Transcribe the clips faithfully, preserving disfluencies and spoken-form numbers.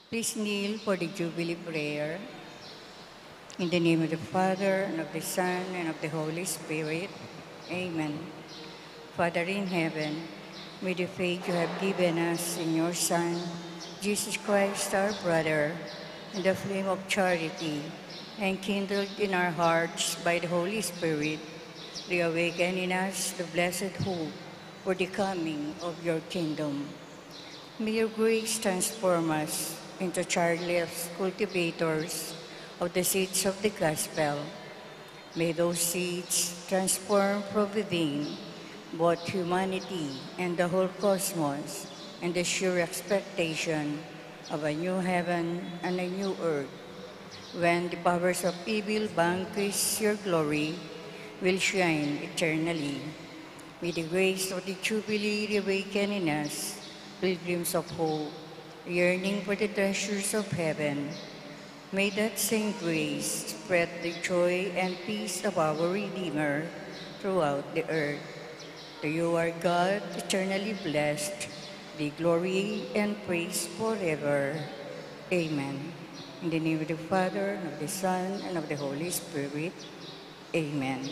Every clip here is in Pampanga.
Please kneel for the Jubilee prayer. In the name of the Father, and of the Son, and of the Holy Spirit. Amen. Father in heaven, may the faith you have given us in your Son, Jesus Christ, our brother, and the flame of charity, enkindled in our hearts by the Holy Spirit, reawaken in us the blessed hope for the coming of your kingdom. May your grace transform us into childless cultivators of the seeds of the gospel. May those seeds transform from within both humanity and the whole cosmos in the sure expectation of a new heaven and a new earth, when the powers of evil vanquish, your glory will shine eternally. May the grace of the Jubilee reawaken in us pilgrims of hope, yearning for the treasures of heaven. May that same grace spread the joy and peace of our Redeemer throughout the earth. To you, our God, eternally blessed, be glory and praise forever. Amen. In the name of the Father, and of the Son, and of the Holy Spirit. Amen.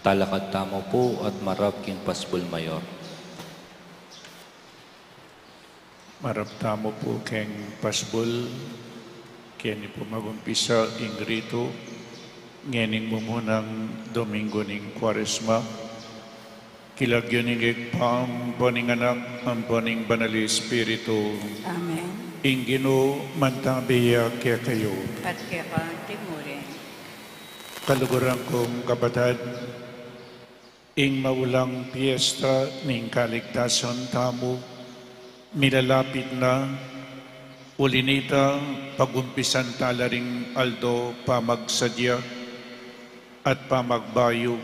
Talakad tamu pu at marap king Pasbul Mayor. Marap tamu pu king Pasbul, keni pu magumpisa ing ritu ngening mumunang Domingo ning Kuaresma. King lagyu ning Ibpa, ampo ning Anak, ampo ning Banal a Espiritu. Amen. Ing Ginu mantabi ya kekayu. At keka mu rin. Kaluguran kung kapatad, ing maulang piesta ning kaligtasan tamu milalapit na. Uli nita, pagumpisan tala ring aldo pamagsadya at pamagbayu,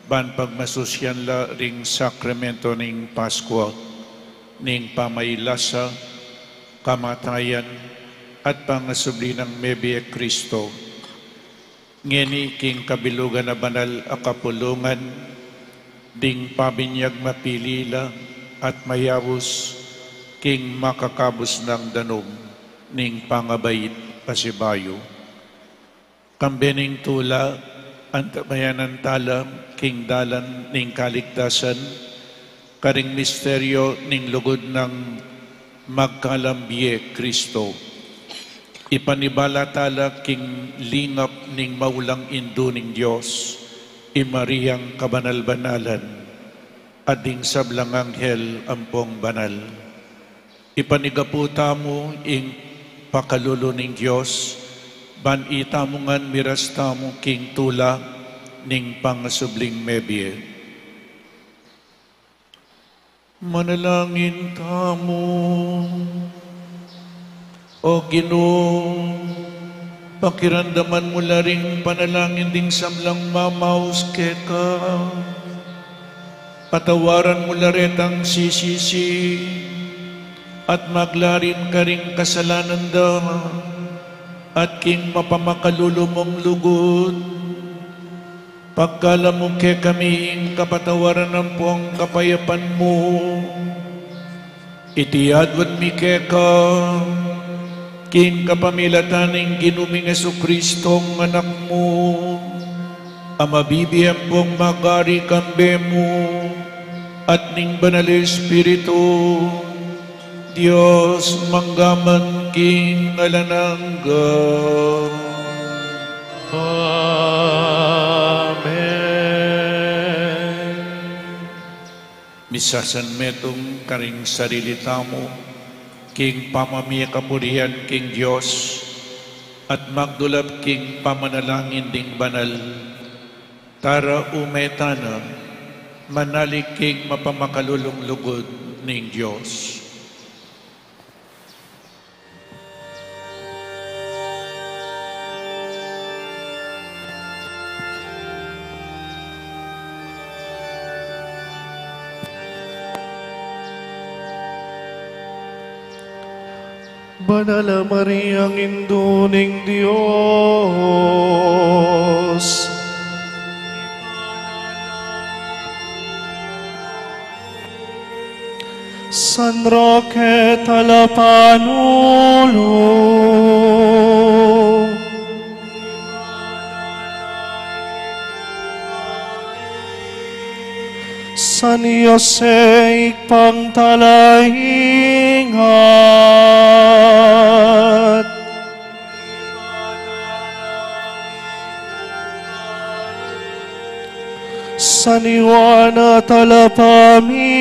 ban pagmasusyan la ring sakramento ning Paskua, ning pamailasa, kamatayan, at pangasubli nang mebie Kristo. Ngeni king kabilugan a banal a kapulungan, ding pabinyag mapili la at mayaus king makakabus nang danum ning pangabait pasibayu. Kambe ning tula, antabayanan tala king dalan ning kaligtasan, karing misteryo ning lugud nang magkalam bie Kristo. Ipanibala tala king lingap ning maulang Indu ning Dios, i Mariang kabanal-banalan, at ding sablang anghel ampong banal. Ipanigapu tamu ing pakalulu ning Dios, ban itamu ngan miras tamu king tula ning pangasubling mebie. Manalangin tamu. O Ginu, pakiramdaman mu la ring panalangin ding sablang mamaus keka. Patawaran mu la retang sisisi, at maglarin karing kasalanan da, at king mapamakalulu mung lugud, pagkalam mu kekami ing kapatawaran ampong kapayapan mu. Iti adwan mi keka, king kapamilatan ning Ginu ming Jesucristo, Anak mu, a mabibie ampong magari kambe mu, at ning Banal a Espiritu, Dios mangga man king alang angga. Amen. Misasanmetung karing sarili tamu king pamamie kapurian king Dios, at magdulap king pamanalangin ding banal. Tara, ume tana, manalig king mapamakalulung lugud ning Dios. Banal a Mariang Indu ning Dios, San Roque talapanulu, San Jose Ibpang talaingat, San Juan a talapaminyat,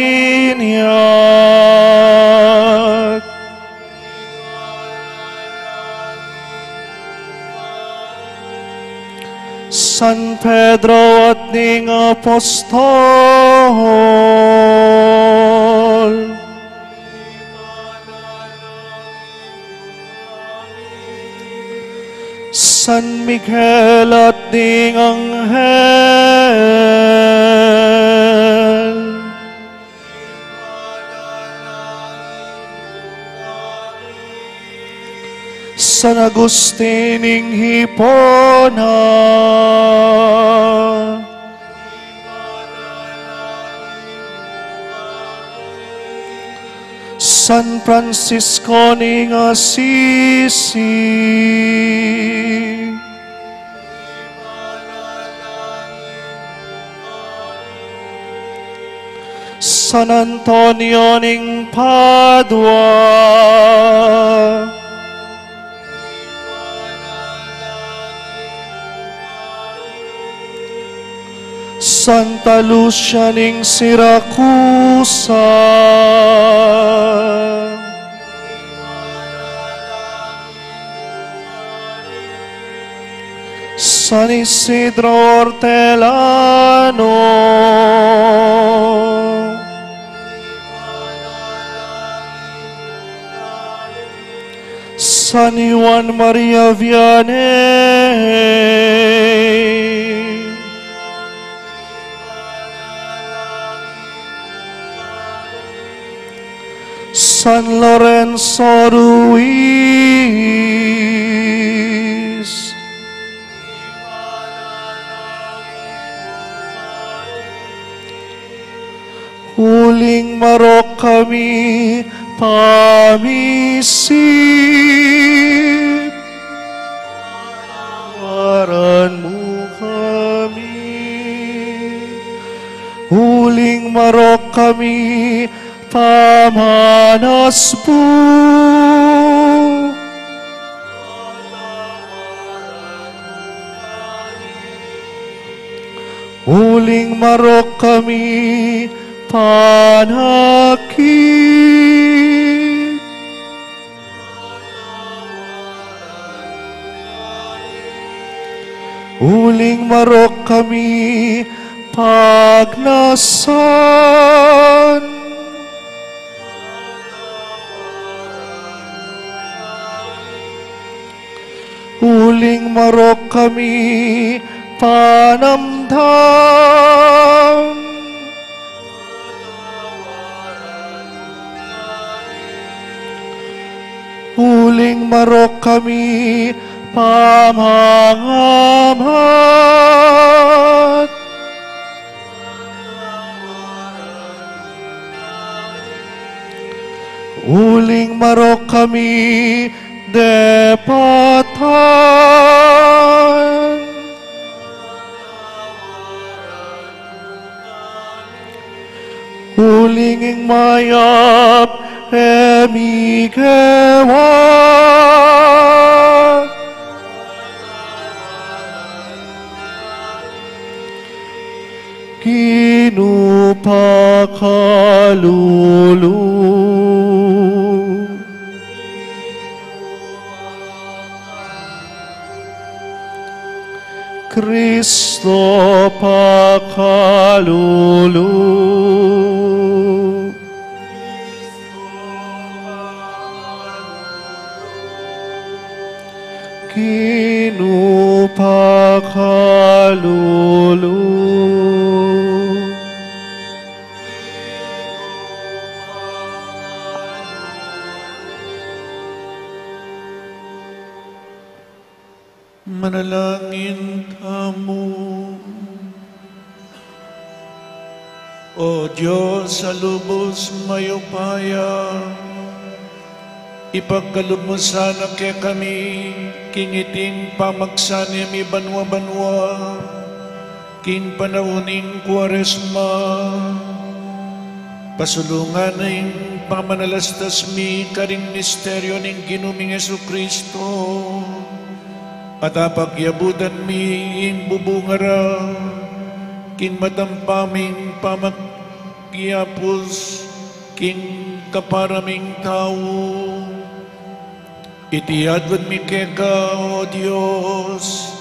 San Pedro at ding apostol, San Miguel at ding anghel, San Agustin ning Hipona, San Francisco ning Assisi, San Antonio ning Padua. Santa Lucia ning Siracusa. San Isidro Hortelano. San Juan Maria Vianney. San Lorenzo Ruiz. Uling marok kami pamisit. Patawaran mu kami. Uling marok kami pamanasbu. Uling marok kami panakit. Uling marok kami pagnasan. Uling marok kami panamdam. Uling marok kami pamangamat. Uling marok kami depatan. Uling ing mayap e mi kewa. Ginu pakalulu. Kristo pakalulu. Ginu pakalulu. Manalangin tamu. O Dios a lubus mayupaya, ipagkalub mu sana kekami king iting pamagsanib mi banua-banua king panaun ning Kuaresma. Pasulungan na ing pamanalastas mi karing misteryu ning Ginu ming Jesucristo. At apagyabutan mi ing bubunga ra king matampang ming pamakyapus king kapara ming tau. Iti adwan mi keka, O Dios,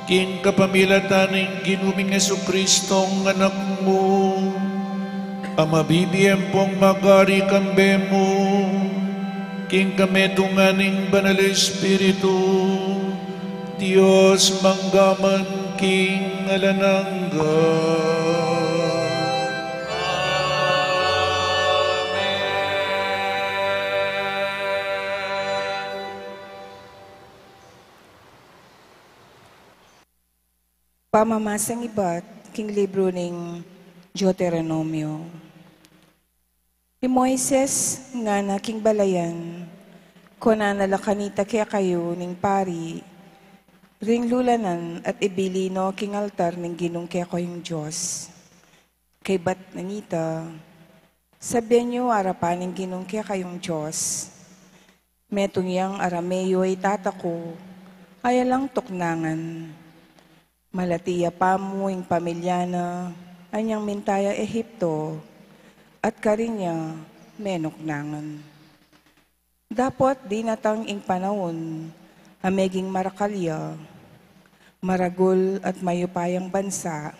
king kapamilatan ning Ginu ming Jesucristong Anak mu, a mabibie ampong magari kambe mu king kametungan ning Banal Espiritu, Dios mangga man king alang angga. Amen. Pamamasang ibat king libru ning Deuteronomio. I Moises ngana king balayan, kunan na la kanita kekayu ning pari ring lulanan at ibili no king altar ning Ginung kekayung Dios. Kaybat na nita, Sabyan yu arapan ning Ginung kekayung Dios, metung yang arame yu a itata ku, a alang tuknangan. Malati ya pamu ing pamilya na, anyang minta ya Ehipto, at karin ya menuknangan. Dapot dinatang ing panaun a meging marakal ya, maragul at mayupayang bansa.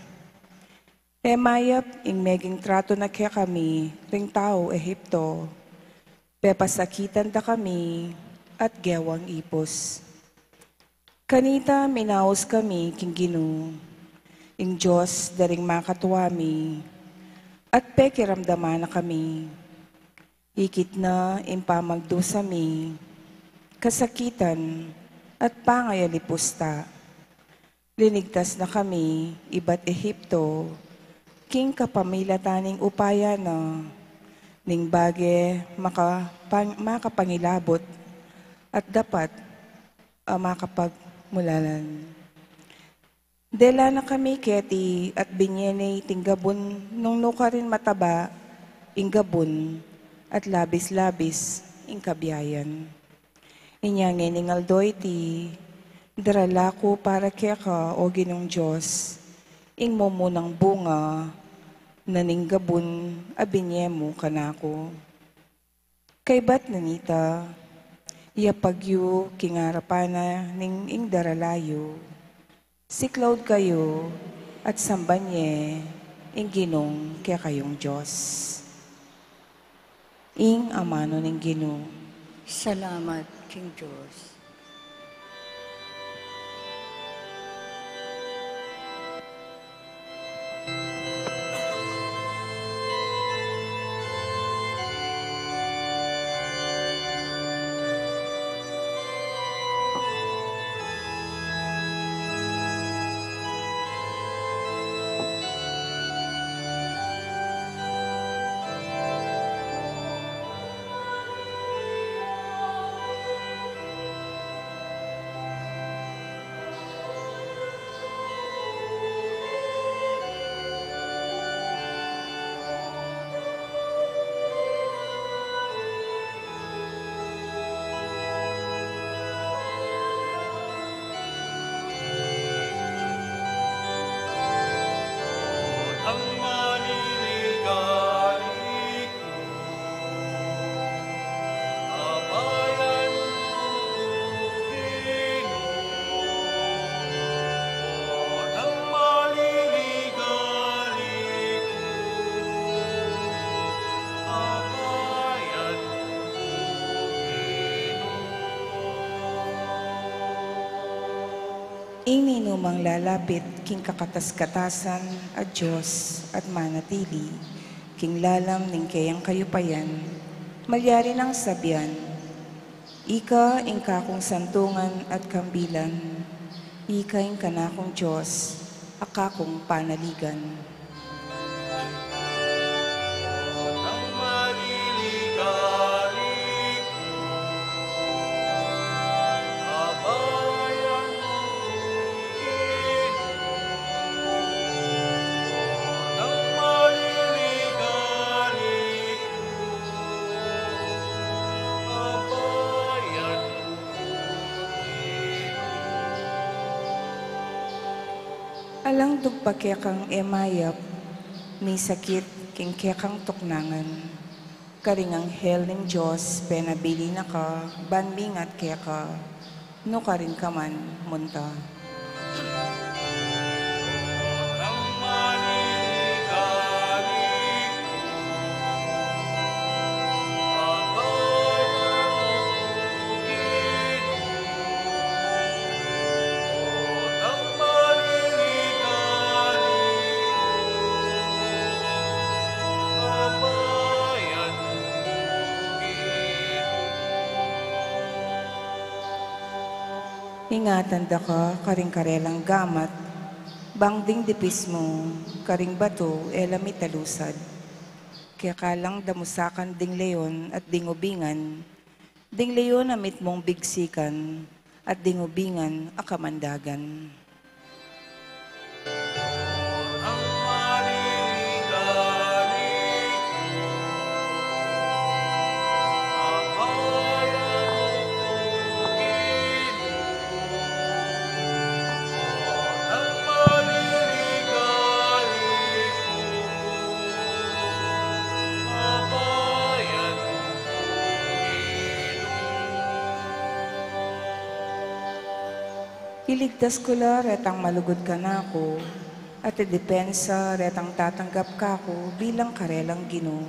E mayap ing meging tratu na kekami ring tau Ehipto, pepasakitan da kami at gewang ipus. Kanita minaus kami king Ginu, ing Dios da ring makatua mi, at pekiramdaman na kami. Ikit na ing pamagdusa mi, kasakitan, at pangayalipus ta. Linigtas na kami ibat Ehipto, king kapamilatan ning upaya na, ning bage makapang-, makapangilabut, at dapat a makapagmulalan. Dela na kami keti at binye ne iting gabun nung nukarin mataba ing gabun at labis-labis ing kabiayan. Inya ngening aldo iti, darala ku para keka, O Ginung Dios, ing mumunang bunga na ning gabun a binye mu kanaku. Kaybat na nita, yapag yu king arapan na ning ing darala yu. Siklaud kayu at samban ye ing Ginung kekayung Dios. Ing amanu ning Ginu. Salamat king Dios. Ing ninumang lalapit king kakatas-katasan a Dios at manatili king lalam ning keyang kayupayan, malyari nang sabian, Ika ing kakung santungan at kambilan, ika ing kanakung Dios a kakung panaligan. Alang dugpa kekang e mayap, misakit king kekang tuknangan. Karing anghel ning Dios penabilin na ka ban mingat keka, nukarin ka man munta. Ingatan da ka karing karelang gamat, bang ding dipis mu karing batu e la mitalusad. Keka lang damusakan ding leon at ding ubingan, ding leon a mitmung bigsikan, at ding ubingan a kamandagan. Iligtas ku la retang malugud kanaku, at idepensa retang tatanggap kaku bilang karelang Ginu.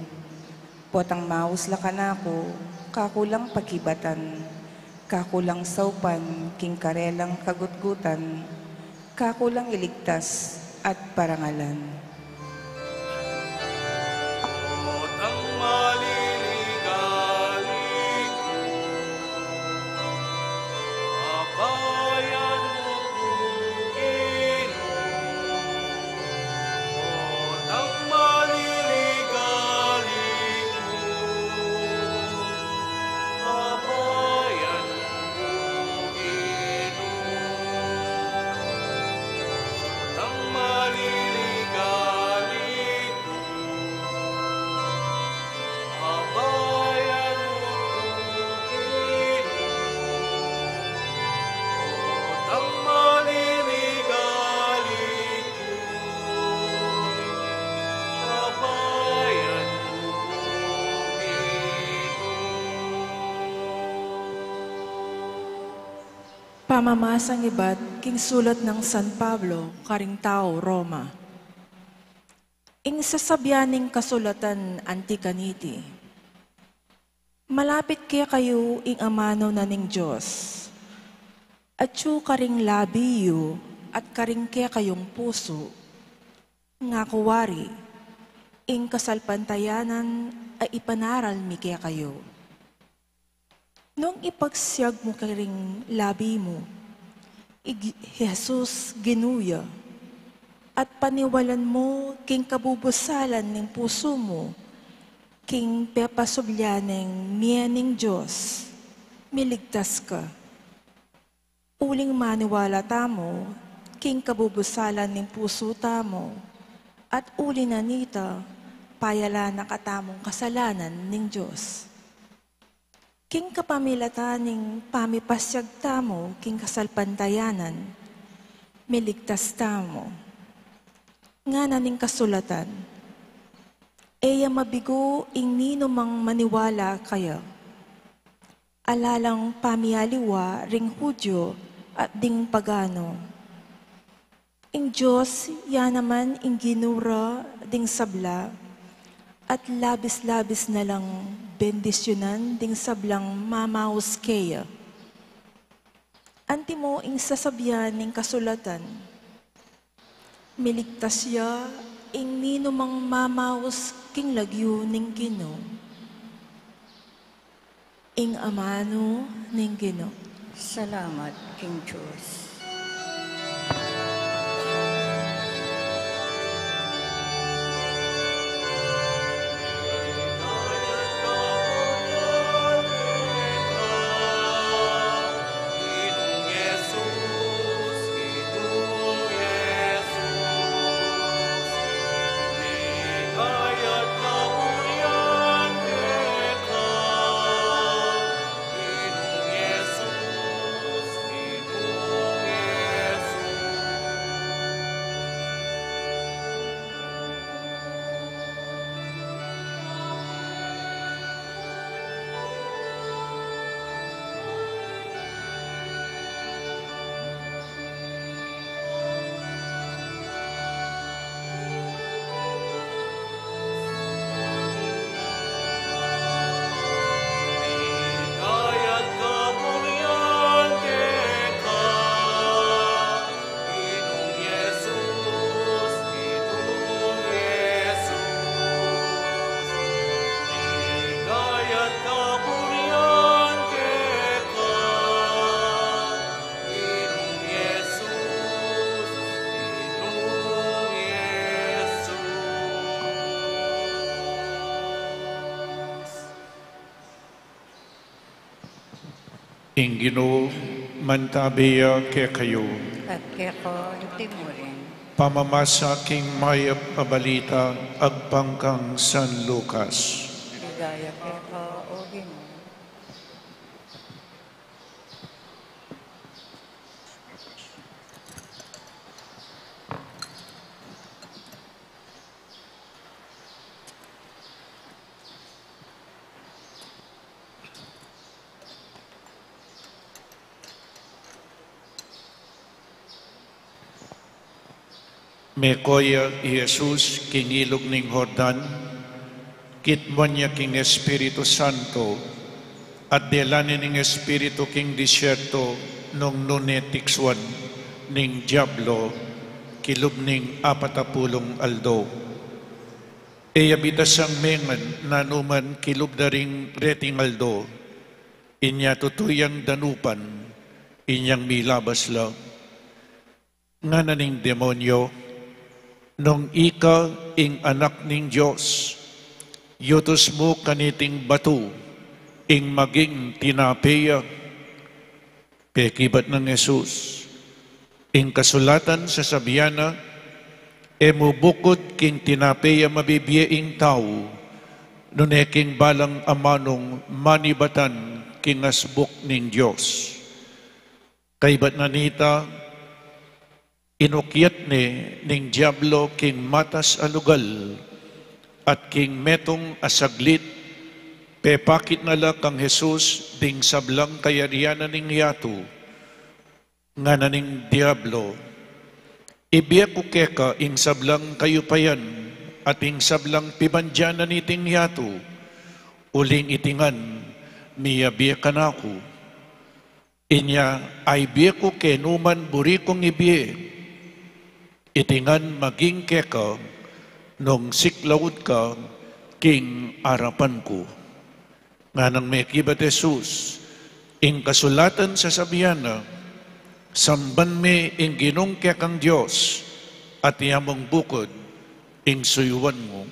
Potang maus la kanaku, kaku lang pakibatan, kaku lang saupan king karelang kagutgutan, kaku lang iligtas at parangalan. Potang maliligalig, abayan mu ku, Ginu. Potang maliligalig, abayan mu ku, Ginu. Potang maliligalig, abayan mu ku, Ginu. Potang maliligalig, abayan mu ku, Ginu. Pamamasang ibat king sulat nang San Pablo karing tau Roma. Ing sasabian ning kasulatan anti kaniti: Malapit kekayu ing amanu na ning Dios. Atyu karing labi yu at karing kekayung pusu. Ngaku wari, ing kasalpantayanan a ipanaral mi kekayu. Nung ipagsiag mu karing labi mu i Gi-, Jesus Ginu ya, at paniwalan mu king kabubusalan ning pusu mu king pepasubli neng mie ning Dios, miligtas ka. Uling maniwala tamu king kabubusalan ning pusu tamu, at uli na nita, payala na katamung kasalanan ning Dios. King kapamilatan ning pamipasiag tamu king kasalpantayanan, miligtas tamu. Ngana ning kasulatan: E ya mabigo ing ninumang maniwala kaya. Ala lang pamialiwa ring Judio at ding pagano. Ing Dios ya naman ing Ginu ra ding sabla, at labis-labis na lang bendisyunan ding sablang mamaus keya. Antimo ing sasabian ning kasulatan: Miligtas ya ing ninumang mamaus king lagyu ning Ginu. Ing amanu ning Ginu. Salamat king Dios. Ing Ginu mantabe ya kekayu. At keka antimurin. Pamamasa king mayap a balita agpang kang San Lucas. Ligaya keka, O Ginu. Meko ya i Jesus king ilug ning Jordan, kitmuan ya king Espiritu Santo, at delan ne ning Espiritu king disyerto nung nune tiksuan ning Diablo kilub ning apat a pulung aldo. E ya bitasang mengan nanuman kilub da ring reting aldo. Inya tutu yang danupan, inyang milabas la. Ngana ning demonyo, "Nung ika ing Anak ning Dios, yutus mu kaniting batu ing maging tinape ya." Pekibat nang Jesus, "Ing kasulatan sasabian na, 'E mu bukud king tinape ya mabibie ing tau, nune king balang amanung manibatan king asbuk ning Dios.'" Kaybat na nita, inukyat ne ning Diablo king matas a lugal, at king metung a saglit, pepakit na la kang Jesus ding sablang kayarian na ning yatu. Ngana ning Diablo, "Ibie ku keka ing sablang kayupayan at ing sablang pibandian na niting yatu, uling iti ngan miyabie kanaku. Inya aibie ku kenu man buri kung ibie, iti ngan maging keka nung siklaud ka king arapan ku." Nganang mekibat Jesus, "Ing kasulatan sasabian na, 'Samban me ing Ginung kekang Dios, at ya mung bukud ing suyuan mu.'"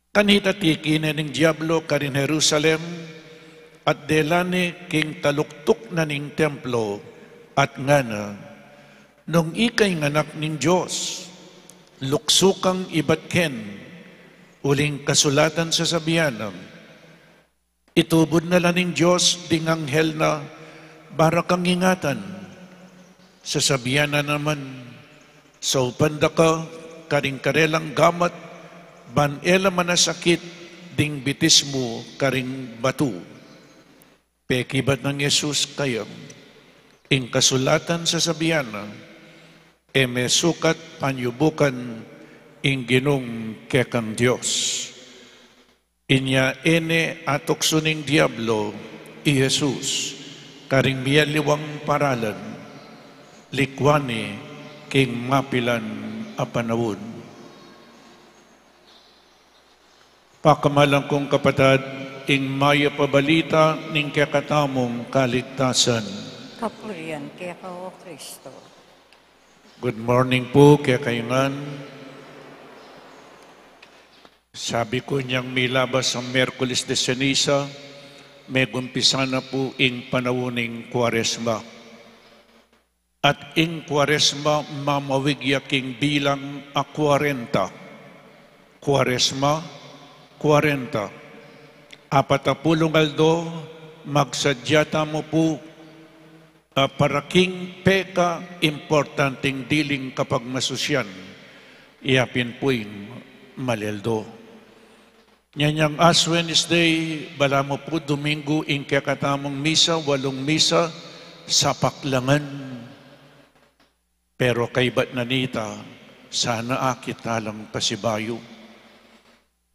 Kanita tiki ne ning Diablo karin Jerusalem, at delan ne king taluktuk na ning templo, at ngana, "Nung ika ing Anak ning Dios, luksu kang ibat ken, uling kasulatan sasabian na, 'Itubud na la ning Dios ding anghel na para kang ingatan.' Sasabian na naman, 'Saupan da ka karing karelang gamat, ban e la manasakit ding bitis mu karing batu.'" Pekibat nang Jesus kaya, "Ing kasulatan sasabian na, 'E me sukat panyubukan ing Ginung kekang Dios.'" Inya e ne atuksu ning Diablo i Jesus karing miyaliwang paralan, likuan ne king mapilan a panaun. Pakamalan kung kapatad, ing mayap a balita ning kekatamung kaligtasan. Kapurian keka, O Kristo. Good morning pu kekayu ngan. Sabi ku, inyang milabas a Miyerkules de Ceniza, megumpisa na pu ing panaun ning Kuaresma. At ing Kuaresma mamawig ya king bilang a kwarenta. Kuaresma, kwarenta. Apat a pulung aldo, magsadya tamu pu, a, para king pekaimportanting diling kapagmasusian, iya pin pu ing malialdo. Inyang Ash Wednesday, balamu pu Domingo ing kekatamung misa, walung misa, sapaklangan. Pero kaybat na nita, sana akit talang pasibayu.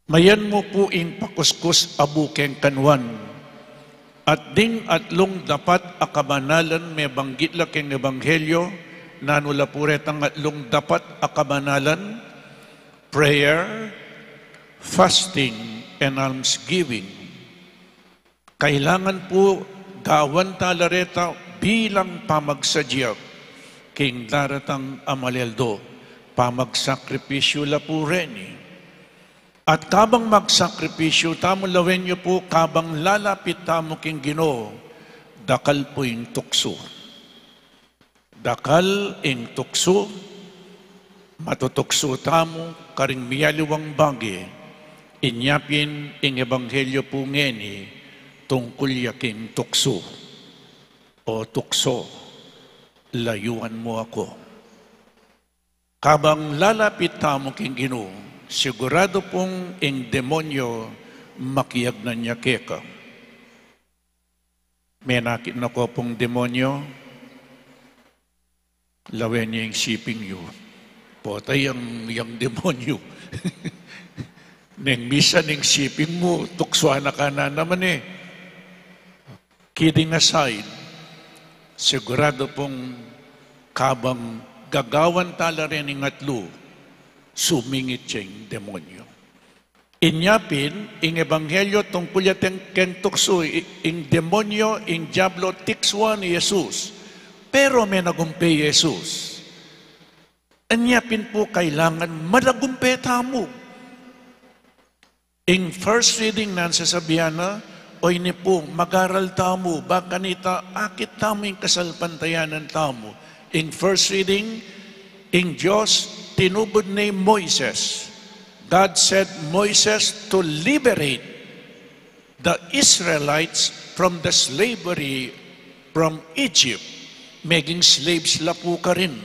Mayan mu pu ing pakuskus a bukeng kanuan. At ding atlung dapat a kabanalan mebanggit la keng Ebanghelyo, nanu la pu retang atlung dapat a kabanalan? Prayer, fasting, and almsgiving. Kailangan pu gawan tala reta bilang pamagsadya king daratang a malialdo, pamagsakripisyu la pu reni. At kabang magsakripisyu tamu, lawen yu pu, kabang lalapit tamu king Ginu, dakal pu ing tuksu. Dakal ing tuksu, matutuksu tamu karing miyaliwang bage, inya pin ing Ebanghelyo pu ngeni tungkul ya king tuksu. O tukso, layuan mu aku. Kabang lalapit tamu king Ginu, siguradu pung ing demonyo makiagnan ya keka. Menakit na ko pung demonyo, lawen ye ing siping yu. Potay yang, yang demonyo. Neng misan, neng siping mu, tuksuan na ka na naman e. Kidding aside, sigurado pung kabang gagawan tala rin ing atlu, sumingit ya ing demonyo. Inya pin, ing ebanghelyo tungkul ya teng keng tuksu, i-, ing demonyo, ing diablo, tiksuan i Jesus. Pero menagumpe i Jesus. Inya pin pu kailangan managumpe tamu. Ing first reading nang sasabian na, o ini pu, mag-aral tamu, ba kanita akit tamu ing kasalpantayanan tamu. Ing first reading, ing Dios tinubud ne i Moises. God sent Moises to liberate the Israelites from the slavery from Egypt. Meging slaves la pu karin.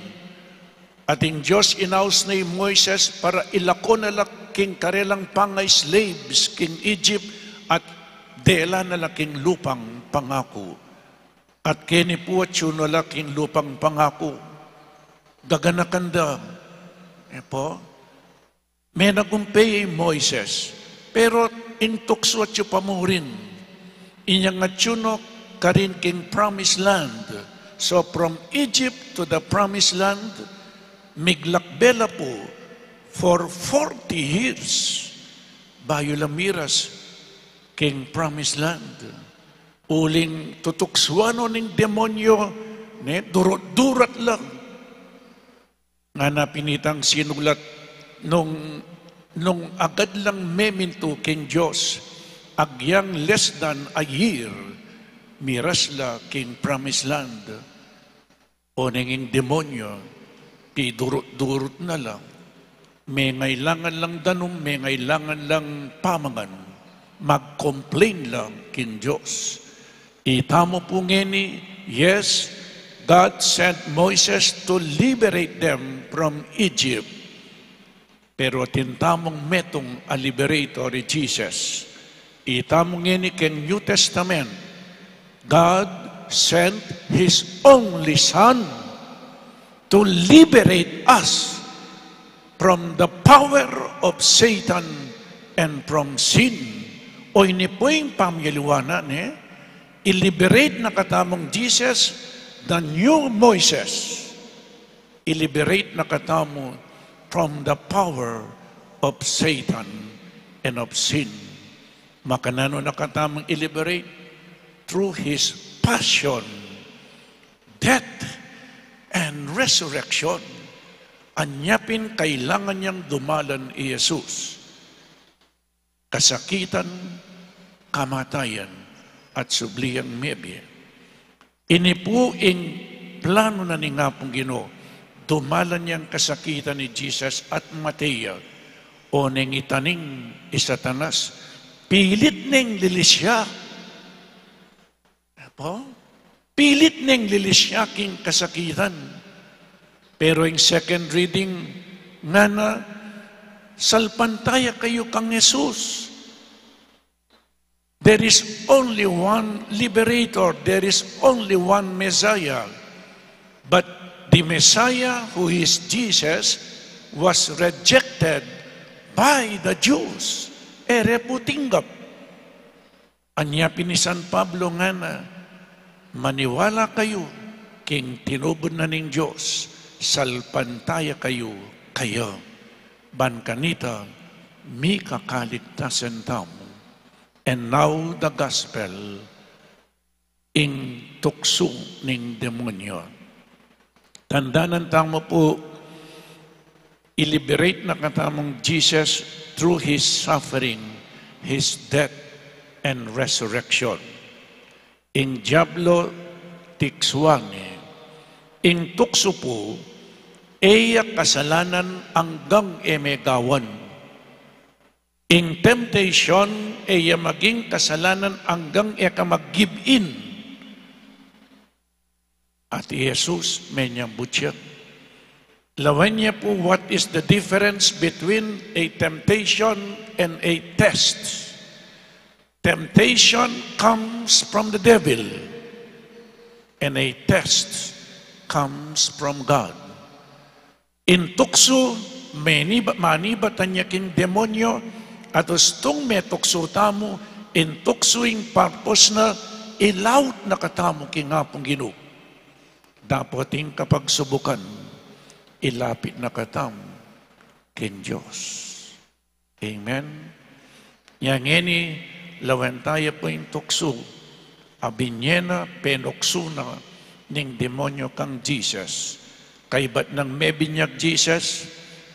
At ing Dios inaus ne i Moises para ilako na la king karelang panga-slaves king Egypt at dela na la king lupang pangaku. At keni pu atyu na la king lupang pangaku. Gaganakan da. E pu? Menagumpe i Moises, pero ing tuksu atyu pa mu rin. Inyang atyu no karin king promised land. So from Egypt to the promised land, miglakbe la pu for forty years bayu la miras king promised land. Uling tutuksuan no ning demonyo, ne, durut-durut la. Ngana pin itang sinulat, nung, nung agad lang memintu king Dios, agyang less than a year, miras la king promised land. O neng ing demonyo, pidurut-durut na la. Mengailangan lang danum, mengailangan lang pamangan, mag-complain la king Dios. Itamu pu ngeni, yes, God sent Moises to liberate them from Egypt. Pero atin tamung metung a liberator, i Jesus. Itamu ngeni keng New Testament, God sent His only Son to liberate us from the power of Satan and from sin. O ini pu ing pamyaliwanan, e? I-liberate na katamung Jesus, the new Moises. I-liberate na katamu from the power of Satan and of sin. Makananu na katamung i-liberate? Through His passion, death, and resurrection. Anya pin kailangan yang dumalan i Jesus. Kasakitan, kamatayan, at subli yang mebie. Ini pu ing planu na ning Apung Ginu, dumalan yang kasakitan i Jesus at mate ya, o neng itaning i Satanas, pilit neng lilisya. Apo? Pilit neng lilisya king kasakitan. Pero ing second reading, ngana, salpantaya kayu kang Jesus. There is only one liberator, there is only one Messiah. But the Messiah, who is Jesus, was rejected by the Jews. E re pu tinggap. Anya pin i San Pablo ngana, maniwala kayu king tinubud na ning Dios, salpantaya kayu kaya. Ban kanita, mikakaligtasan tamu. And now the gospel, ing tuksu ning demonyo. Tandanan tamu pu, i-liberate na katamung Jesus through His suffering, His death, and resurrection. Ing diablo tiksuan ne. Ing tuksu pu, e ya kasalanan anggang e megawan. Ing temptation, e ya maging kasalanan anggang e ka mag-give in. At i Jesus, menyambut ya. Lawen ye pu, what is the difference between a temptation and a test? Temptation comes from the devil, and a test comes from God. Ing tuksu, manibat, manibatan ya king demonyo, at ustung metuksu tamu, ing tuksu ing purpose na, ilaut na katamu king Apung Ginu. Dapot ing kapagsubukan, ilapit na katamu king Dios. Amen. Nya ngeni, lawen taya pu ing tuksu, a binye na, penuksu na ning demonyo kang Jesus. Kaybat nang mebinyag Jesus,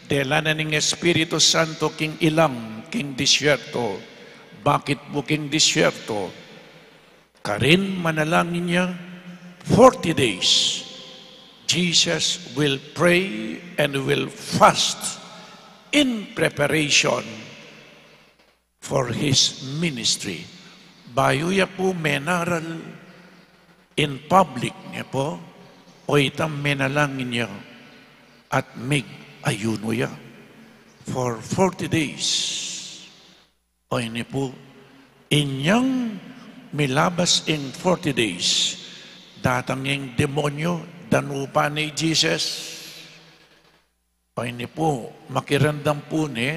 dela na ning Espiritu Santo king ilang, king disyerto. Bakit pu king disyerto? Karin manalangin ya, forty days, Jesus will pray and will fast in preparation for his ministry. Bayu ya pu menaral in public, ne pu, o itang menalangin ya at mig-ayuno ya for forty days. O ini pu, inyang milabas ing forty days, datang ing demonyo, danupan ne i Jesus. O ini pu, makiramdam pu ne,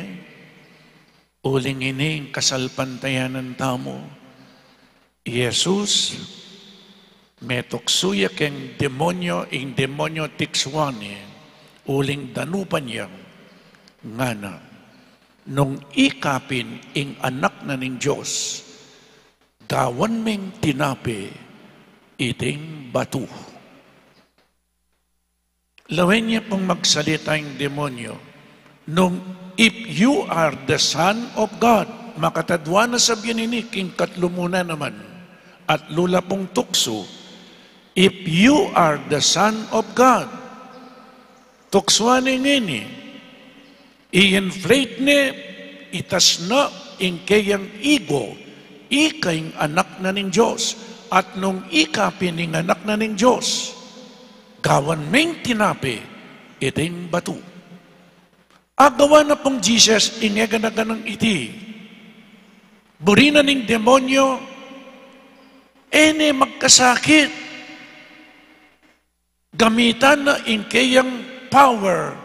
uling ini ing kasalpantayanan tamu. I Jesus, metuksu ya keng demonyo, ing demonyo tiksuan ne, uling danupan yang ngana, nung ika pin ing Anak na ning Dios, gawan meng tinape iting batu. Lawen ya pung magsalita ing demonyo, nung, "If you are the Son of God," makatadua na sabian ini king katlu mu na naman, at lula pung tuksu, "If you are the Son of God," tuksuan ne ngeni, i-inflate ne, itas na ing keyang ego, ika ing Anak na ning Dios, at nung ika pin ing Anak na ning Dios, gawan meng tinape iting batu. Agawa na pung Jesus ing e gana-ganang iti. Buri na ning demonyo, e ne magkasakit. Gamitan na ing keyang power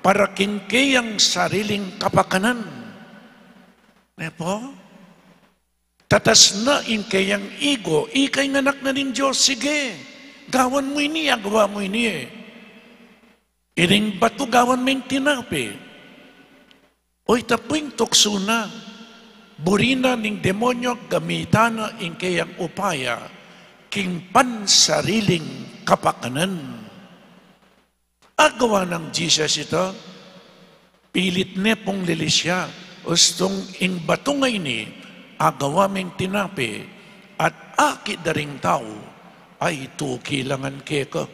para king keyang sariling kapakanan. Ne pu? Tatas na ing keyang ego, ika ing Anak na ning Dios, sige. Gawan mu ini, agawa mu ini e. Ining batu gawan meng tinape. O ita pu ing tuksu na, buri na ning demonyo gamitan na ing keyang upaya king pansariling kapakanan. Agawa nang Jesus ita, pilit ne pung lilisya, ustung ing batu nga ini, agawa meng tinape, at akit da ring tau, ay tuki la ngan keka.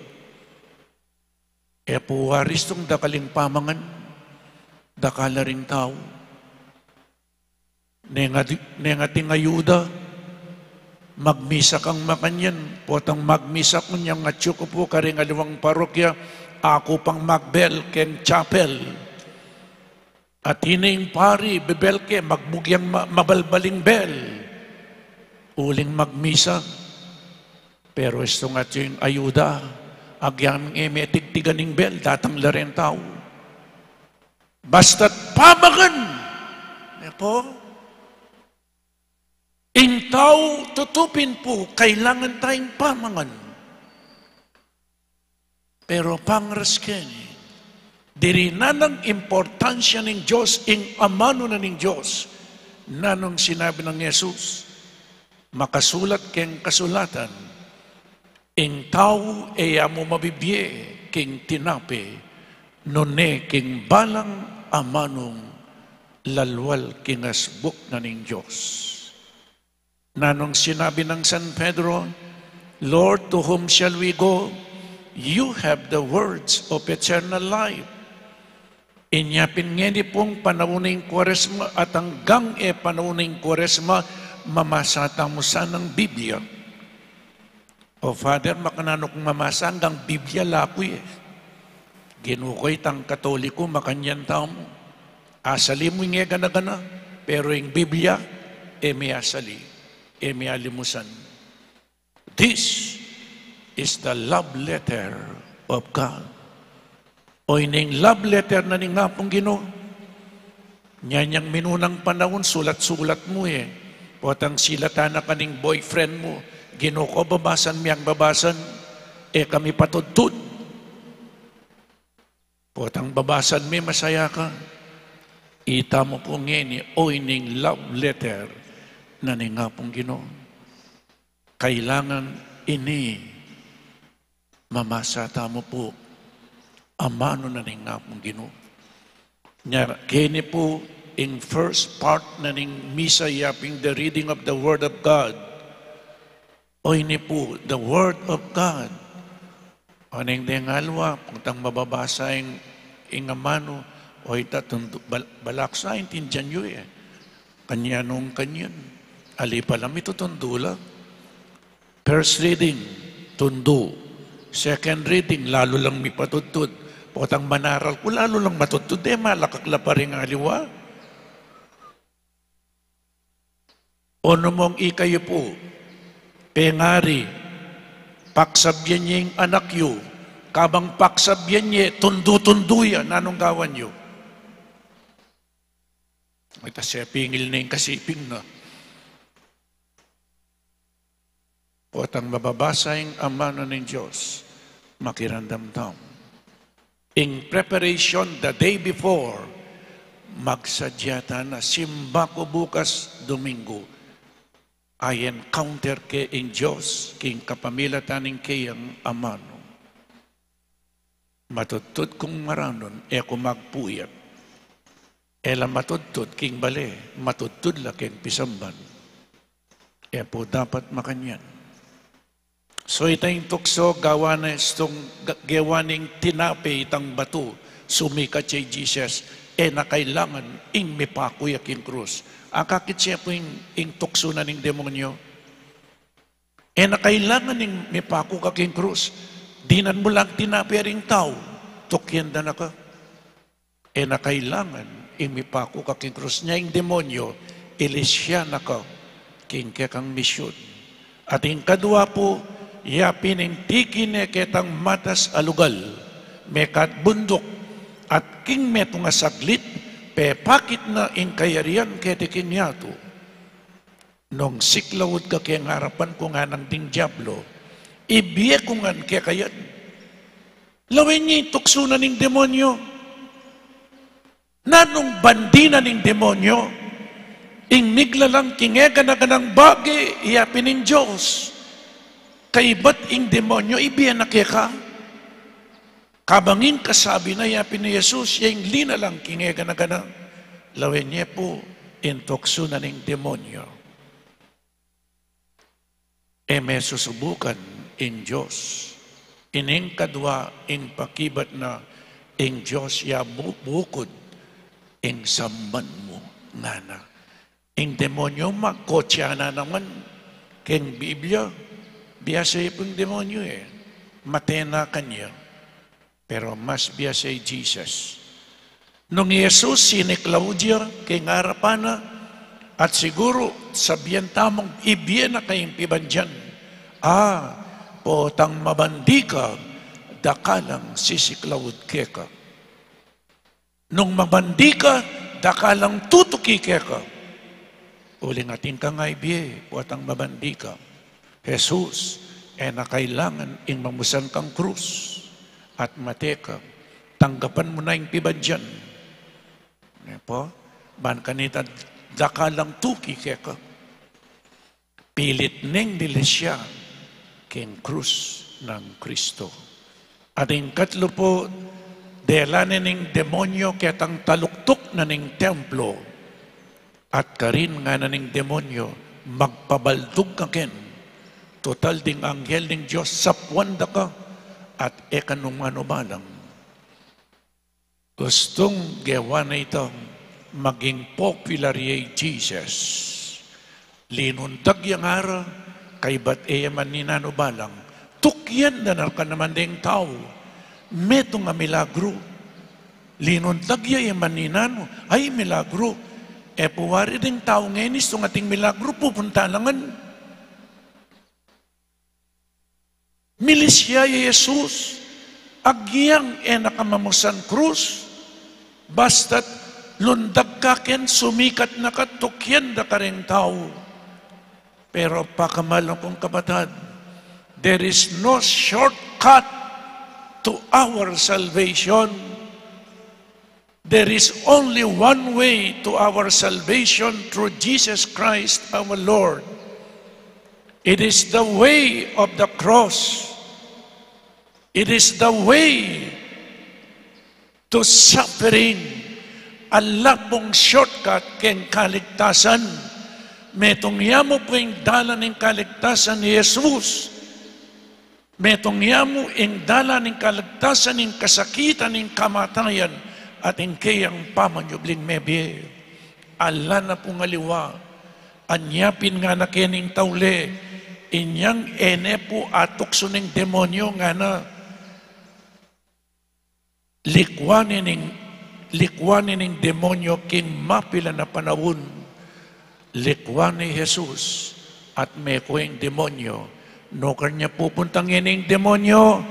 E pu waris tung dakal ing pamangan, dakal la ring tau. Neng ati, neng ating ayuda, magmisa kang makanyan, potang magmisa ku nyang atyu ku pu karing aliwang parokya, aku pang magbel keng chapel. At ine ing pari, bebel ke, magbugyang ma-, mabalbaling bel. Uling magmisa. Pero istung atyu ing ayuda, agyang e me tigtigan ing bel, datang la ring tau. Basta't pamangan. Ne pu? Ing tau tutu pin pu, kailangan tayang pamangan. Pero pangaras keni, diri na nang importansya ning Dios, ing amanu na ning Dios. Nanung sinabi nang Jesus, makasulat keng kasulatan, ing tau e ya mu mabibie king tinape, nune king balang amanung lalwal king asbuk na ning Dios. Nanung sinabi nang San Pedro, "Lord, to whom shall we go? You have the words of eternal life." Inya pin ngeni pung panaun ning Kuaresma at anggang e panaun ning Kuaresma, mamasa tamu sanang Biblia. O Father, makananu kung mamasa, anggang Biblia la ku e. Ginu ku itang Katoliko, makanyan tamu. Asali mu ing e gana-gana, pero ing Biblia, e me asali, e me alimusan. This is the love letter of God. O ining love letter na ning Apung Ginu. Nya, inyang minunang panaun, sulat-sulat mu e. Potang silatan na ka ning boyfriend mu, Ginu ko, babasan mi yang babasan, e ka mipatudtud. Potang babasan mi, masaya ka. Ita mu pu ngeni, o ining love letter na ning Apung Ginu. Kailangan ini mamasa tamu pu amanu na ning Apung Ginu. Nya, keni pu ing first part na ning misa, yapin the reading of the Word of God. O ini pu, the Word of God. O neng deng aliwa, potang mababasa ing, ing amanu, o ita tundu, bal-, balak sa intindian yu e. Kanyan nung kanyan. Ali pala mitutundu la. First reading, tundu. Second reading, lalu lang mipatudtud. Potang manaral ku, lalu lang matudtud, e malakak la pa ring aliwa. O nu mong ikayu pu, pengari, paksabyan ye ing anak yu, kabang paksabyan ye, tundu-tundu ya, nanung gawan yu? Ita sepingil na ing kasiping na. Potang mababasa ing amanu ning Dios, makiramdam tamu. Ing preparation the day before, magsadya ta na, simba ku bukas Domingo, a-encounter ke ing Dios king kapamilatan ning keyang amanu. Matudtud kung maranun, e ku magpuyat. E la matudtud king bale, matudtud la keng pisamban. E pu dapat makanyan. So ita ing tukso, gawa na istung, ga-, gewa ning tinape itang batu, sumikat ya i Jesus, e na kailangan ing mipaku ya king krus. Akakit ye pu ing, ing tuksu na ning demonyo. E na kailangan ing mipaku ka king krus. Dinan mu lang tinape ring tau, tukyan da na ka. E na kailangan ing mipaku ka king krus. Nya ing demonyo, ilis ya na ka king kekang misyun. At ing kadwa pu, yapin ing tiki ne ketang matas a lugal, mekad bunduk, at king metung a saglit, pepakit na ing kayarian keti king yatu. Nung siklaud ka keng arapan ku, nganang ding diablo, ibie ku ngan keka yan. Lawen ye ing tuksu na ning demonyo. Nanung bandi na ning demonyo? Ing miglalang king egana-ganang bage, yapin ning Dios. Kaybat ing demonyo, ibie na keka. Kabang ing kasabi na, yapin nang Jesus, ya ing linalang king egana-gana, lawen ye pu ing tuksu na ning demonyo. E me susubukan ing Dios. Ining kadwa ing pakibat na ing Dios ya bu-, bukud ing samban mu, ngana. Ing demonyo, magkotse na naman. Keng Biblia, biasa ya pu ing demonyo e. Mate na kanya. Pero mas biasa i Jesus. Nung i Jesus siniklaud ya keng arapan na, at siguru sabian tamung ibie na kayang pibandian, "A, potang mabandi ka, daka lang sisiklaud keka." Nung mabandi ka, daka lang tutuki keka. Uling atin kang ibie, potang mabandi ka. Jesus, e na kailangan ing mamusan kang krus at mate ka, tanggapan mu na ing pibandian. Ne pu? Ban kanita, daka lang tuki keka. Pilit neng lilis ya keng krus nang Kristo. At ing katlu pu, dela ne ning demonyo ketang taluktuk na ning templo. At karin ngana ning demonyo, "Magpabaldug ka ken. Tutal ding anghel ning Dios sapuan da ka, at e ka nung manubalang." Gustung gewa na itang maging popular ya i Jesus. Linundag ya ngara, kaybat e ya man ninanubalang. Tukyan da na ka naman deng tau. Metung a milagru. Linundag ya, e man ninanu, ay milagru. E pu wari deng tau ngeni, istung ating milagru, pupunta la ngan. Milis ya i Jesus, Agyang e na ka mamusan krus, basta't lundag ka ken sumikat na ka, tukyan da ka ring tau. Pero pakamalan kung kapatad, there is no shortcut to our salvation. There is only one way to our salvation through Jesus Christ our Lord. It is the way of the cross. It is the way to suffering. Ala pung shortcut keng kaligtasan. Metung ya mu pu ing dalan ning kaligtasan i Jesus. Metung ya mu ing dalan ning kaligtasan, ing kasakitan, ing kamatayan, at ing keyang pamanyubling mebie. Ala na pung aliwa. Anya pin ngana kening taule, inyang e ne pu atuksu ning demonyo, ngana. Likwan ne ning, likwan ne ning demonyo king mapilan a panaun. Likwan ne i Jesus at meko ing demonyo. Nukarin ya pupunta ngening demonyo?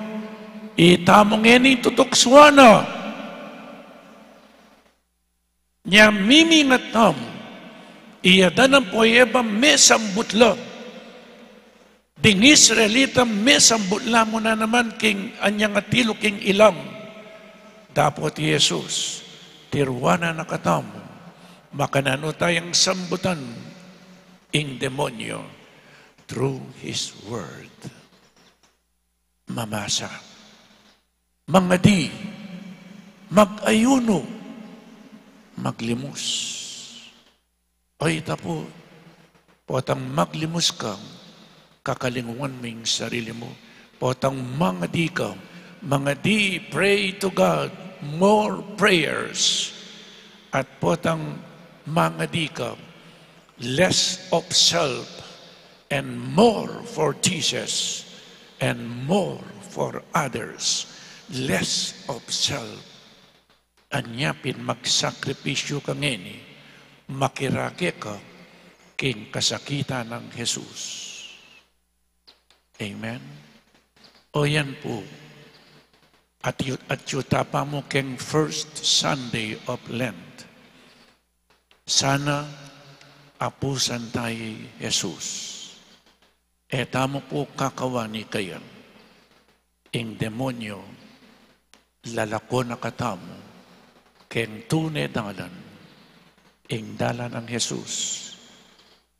Itamu ngening tutuksuan na. Nya mimingat tamu, i Adan ampo i Eva mesambut la. Ding Israelita mesambut la mu na naman king anyang atilu king ilam. Dapot i Jesus, tiruanan na katamu, makananu tayang sambutan ing demonyo through His Word. Mamasa. Mangadi, mag-ayuno, maglimus. Ay, tapu, potang maglimus ka, kakalingwan mu ing sarili mu. Potang mangadi ka, mangadi, pray to God, more prayers. At potang mangadi ka, less of self and more for Jesus and more for others. Less of self. Anya pin magsakripisyu ka ngeni, makirake ka king kasakitan nang Jesus. Amen. O yan pu, atyu, atyu ta pa mu keng first Sunday of Lent. Sana apusan taya i Jesus. E tamu pu kakawani kayan. Ing demonyo, lalako na katamu keng tune dalan, ing dalan nang Jesus,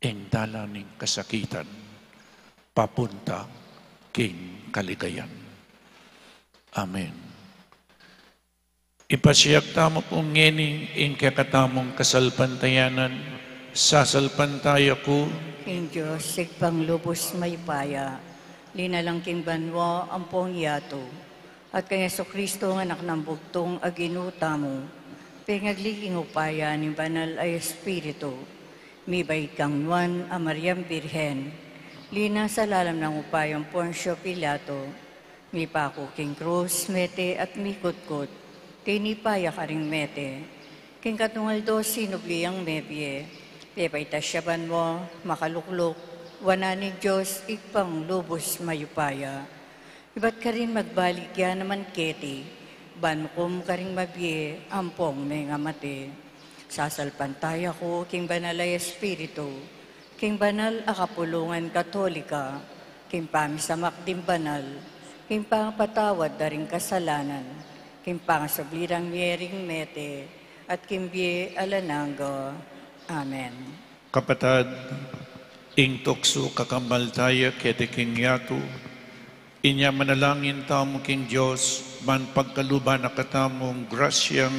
ing dalan ning kasakitan, papunta king kaligayan. Amen. Ipasiag tamu pu ngeni ing kekatamung kasalpantayanan. Sasalpantaya ku king Dios, Ibpang lubus mayupaya, linalang king banua ampong yatu, at kang Jesucristo, a Anak nang bugtung a Ginu tamu, pengagli king upaya ning Banal a Espiritu, mibait kang Nuan a Mariang Birhen, linasa lalam nang upayang Poncio Pilato, mipaku king krus, mete at mikutkut, tinipa ya karing mete. King katlung aldo sinubli yang mebie, pepaitas ya banua, makalukluk wanan ning Dios Ibpang lubus mayupaya. Ibat karin magbalik ya naman keti, ban hukum karing mabie ampong mengamate. Sasalpantaya ku king Banal a Espiritu, king banal a kapulungan Katolika, king pamisamak ding banal, king pangapatawad da ring kasalanan, king pangasubli dang mie ring mete, at king bie alang angga. Amen. Kapatad, ing tuksu kakammal taya keti king yatu, inya manalangin tamu king Dios, ban pagkaluban na katamung grasyang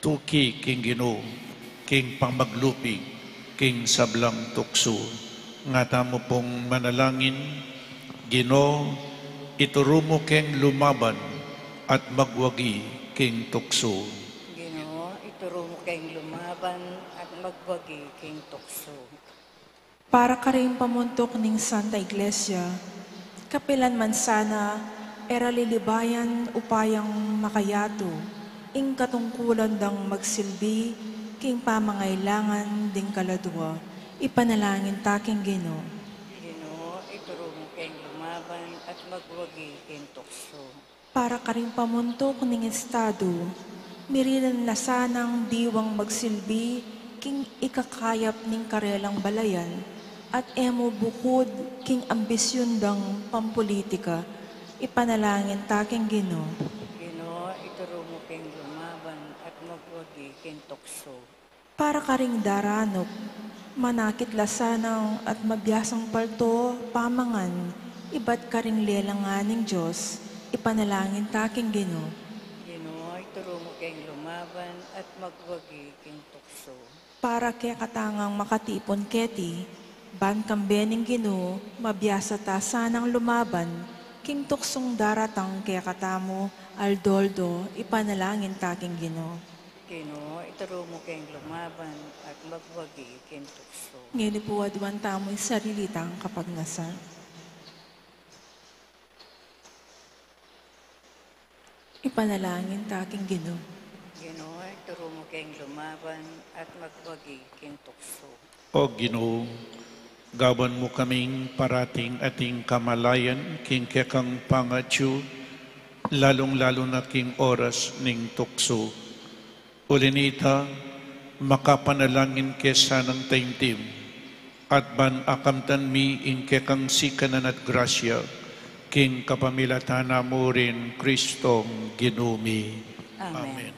tuki king Ginu, king pamaglupi king sablang tuksu. Nga tamu pung manalangin. Ginu, ituru mu keng lumaban at magwagi king tuksu. Ginu, ituru mu keng lumaban at magwagi king tuksu. Para karing pamuntuk ning Santa Iglesia, kapilan man sana e ra lilibayan upayang makayatu ing katungkulan dang magsilbi king pamangailangan ding kaladua, ipanalangin ta king Ginu. Ginu, ituru mu keng lumaban at magwagi king tuksu. Para karing pamuntuk ning estadu, mirinan la sanang diwang magsilbi king ikakayap ning karelang balayan, at e mu bukud king ambisyun dang pampulitika. Ipanalangin ta king Ginu. Ginu, ituru mu keng lumaban at magwagi king tuksu. Para karing daranup, manakit la sanang at mabiasang palto pamangan ibat karing lelangan ning Dios. Ipanalangin ta king Ginu. Ginu, ituru mu keng lumaban at magwagi king tuksu. Para kekatang makatipun keti, ban kambe ning Ginu, mabiasa ta sanang lumaban king tuksung daratang kekatamu aldo-aldo. Ipanalangin ta king Ginu. Ginu, ituru mu keng lumaban at magwagi king tuksu. Ngeni pu aduan tamu ing sarili tang kapagnasan. Ipanalangin ta king Ginu. Ginu, ituru mu keng lumaban at magwagi king tuksu. O Ginu, gawan mu kaming parating ating kamalayan king kekang pangatyu, lalung-lalu na king oras ning tuksu. Uli nita, makapanalangin ke sanang taimtim, at ban akamtan mi ing kekang sikanan at grasya, king kapamilatan na mu ring Kristong Ginu mi. Amen. Amen.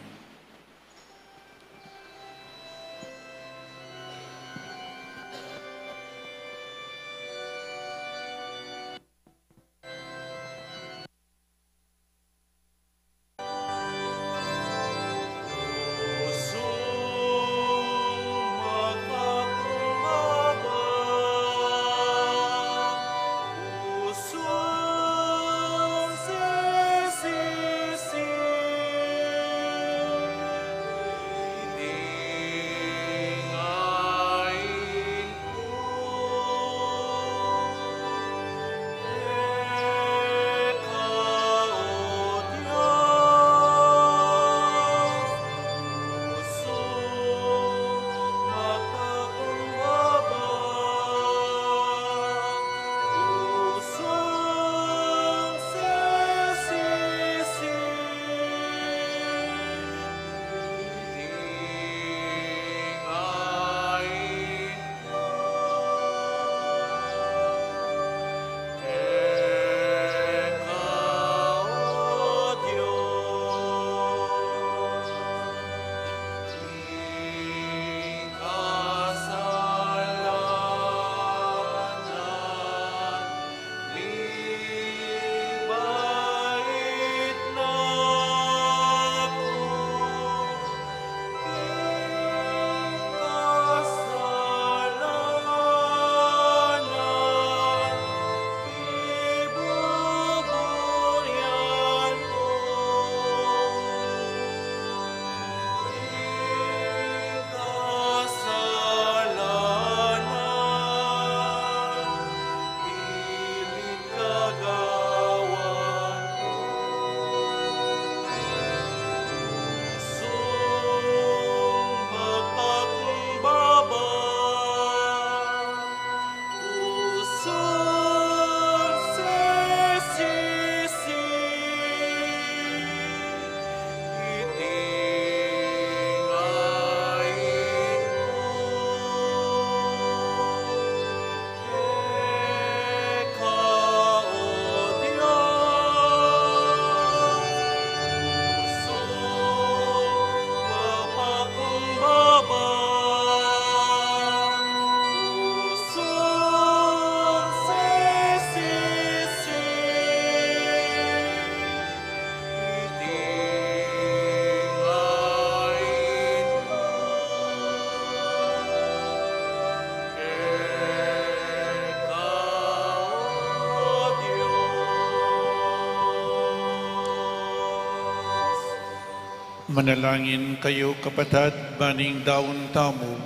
Manalangin kayu, kapatad, ban ing daun tamu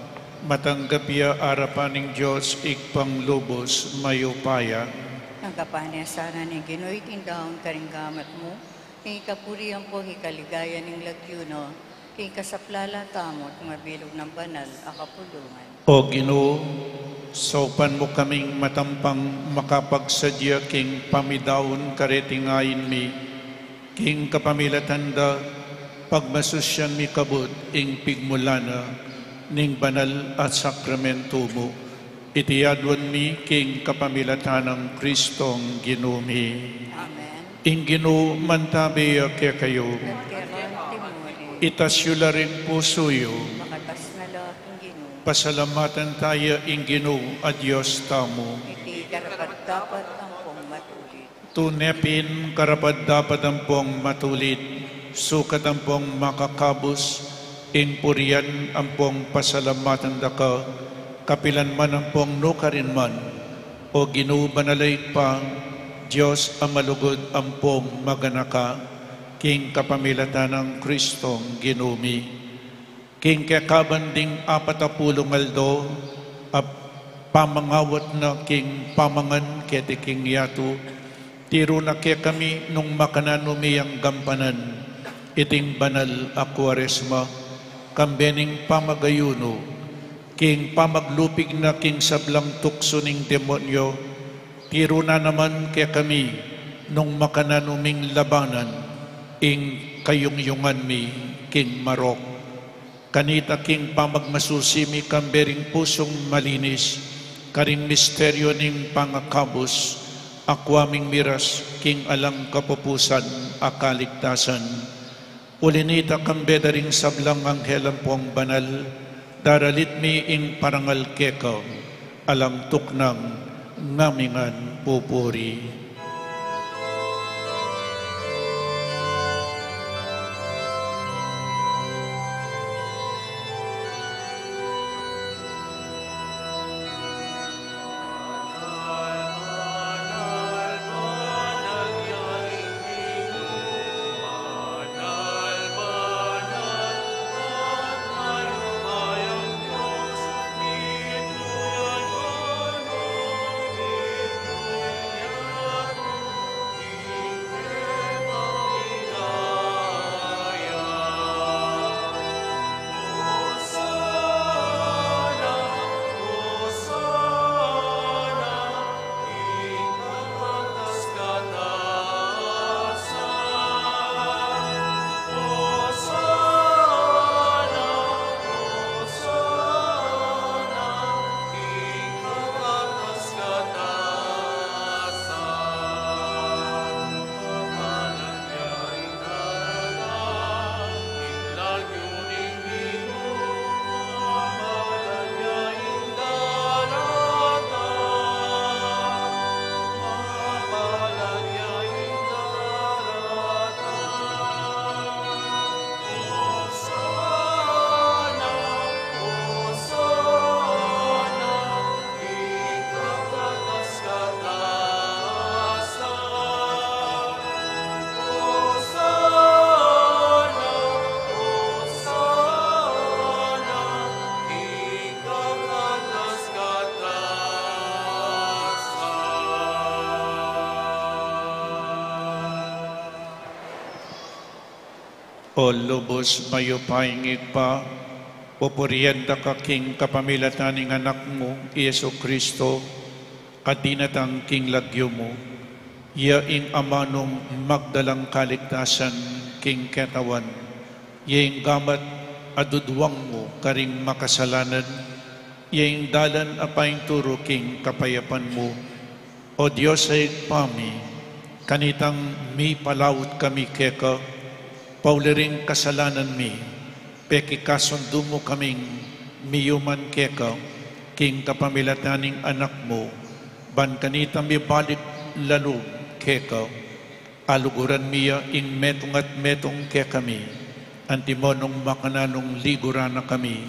matanggap ya arapan ning Dios Ibpang lubus mayupaya. Tanggapan na sana ning Ginu iting daun karing gamat mu, king kapurian ampong king kaligayan ning lagyu na, king kasaplalan tamu at mabilug nang banal a kapulungan. O Ginu, saupan mu kaming matampang makapagsadya king pamidaun kareting ain mi, King kapamilatan da, pagmasusyan mi kabud ing pigmulan na ning banal a sakramento mu. Iti aduan mi king kapamilatan nang Kristong Ginu mi. Amen. Ing Ginu mantabe ya kekayu. At keka mu rin. Itas yu la ring pusu yu. Makatas na la king Ginu. Pasalamatan taya ing Ginu a Dios tamu. Iti karapat-dapat ampong matulid. Tune pin karapat-dapat ampong matulid, sukat ampong makakabus, ing purian ampong pasalamatan da ka, kapilan man ampong nukarin man, O Ginu banal a Ibpa, Dios a malugud ampong maganaka, king kapamilatan nang Kristong Ginu mi. King kekaban ding apat a pulung aldo a pamangawat na king pamangan keti king yatu, tiru na kekami nung makananu mi yang gampanan iting banal a Kuaresma, kambe ning pamagayunu, king pamaglupig na king sablang tuksu ning demonyo, tiru na naman kekami nung makananu ming labanan ing kayungyungan mi king marok. Kanita king pamagmasusi mi kambe ring pusung malinis, karing misteryo ning pangakabus, akua ming miras king alang kapupusan a kaligtasan. Uli nita kambe da ring sablang anghel ampong banal, daralit mi ing parangal keka, alang tuknang ngamingan pupuri. O lubus mayupayang Ibpa, pupurian da ka king kapamilatan ning Anak mu, i Jesu Kristo, a dinatang king lagyu mu. Ya ing amanung magdalang kaligtasan king ketawan. Ya ing gamat a dudwang mu karing makasalanan. Ya ing dalan a painturu king kapayapan mu. O Dios a Ibpa mi, kanitang mipalaut kami keka, pauli ring kasalanan mi, pekikasundu mu kaming miyuman keka, king kapamilatan ning Anak mu, ban kanita mibalik lalub keka. Aluguran mi ya ing metung at metung kekami, antimo nung makananung liguran na kami,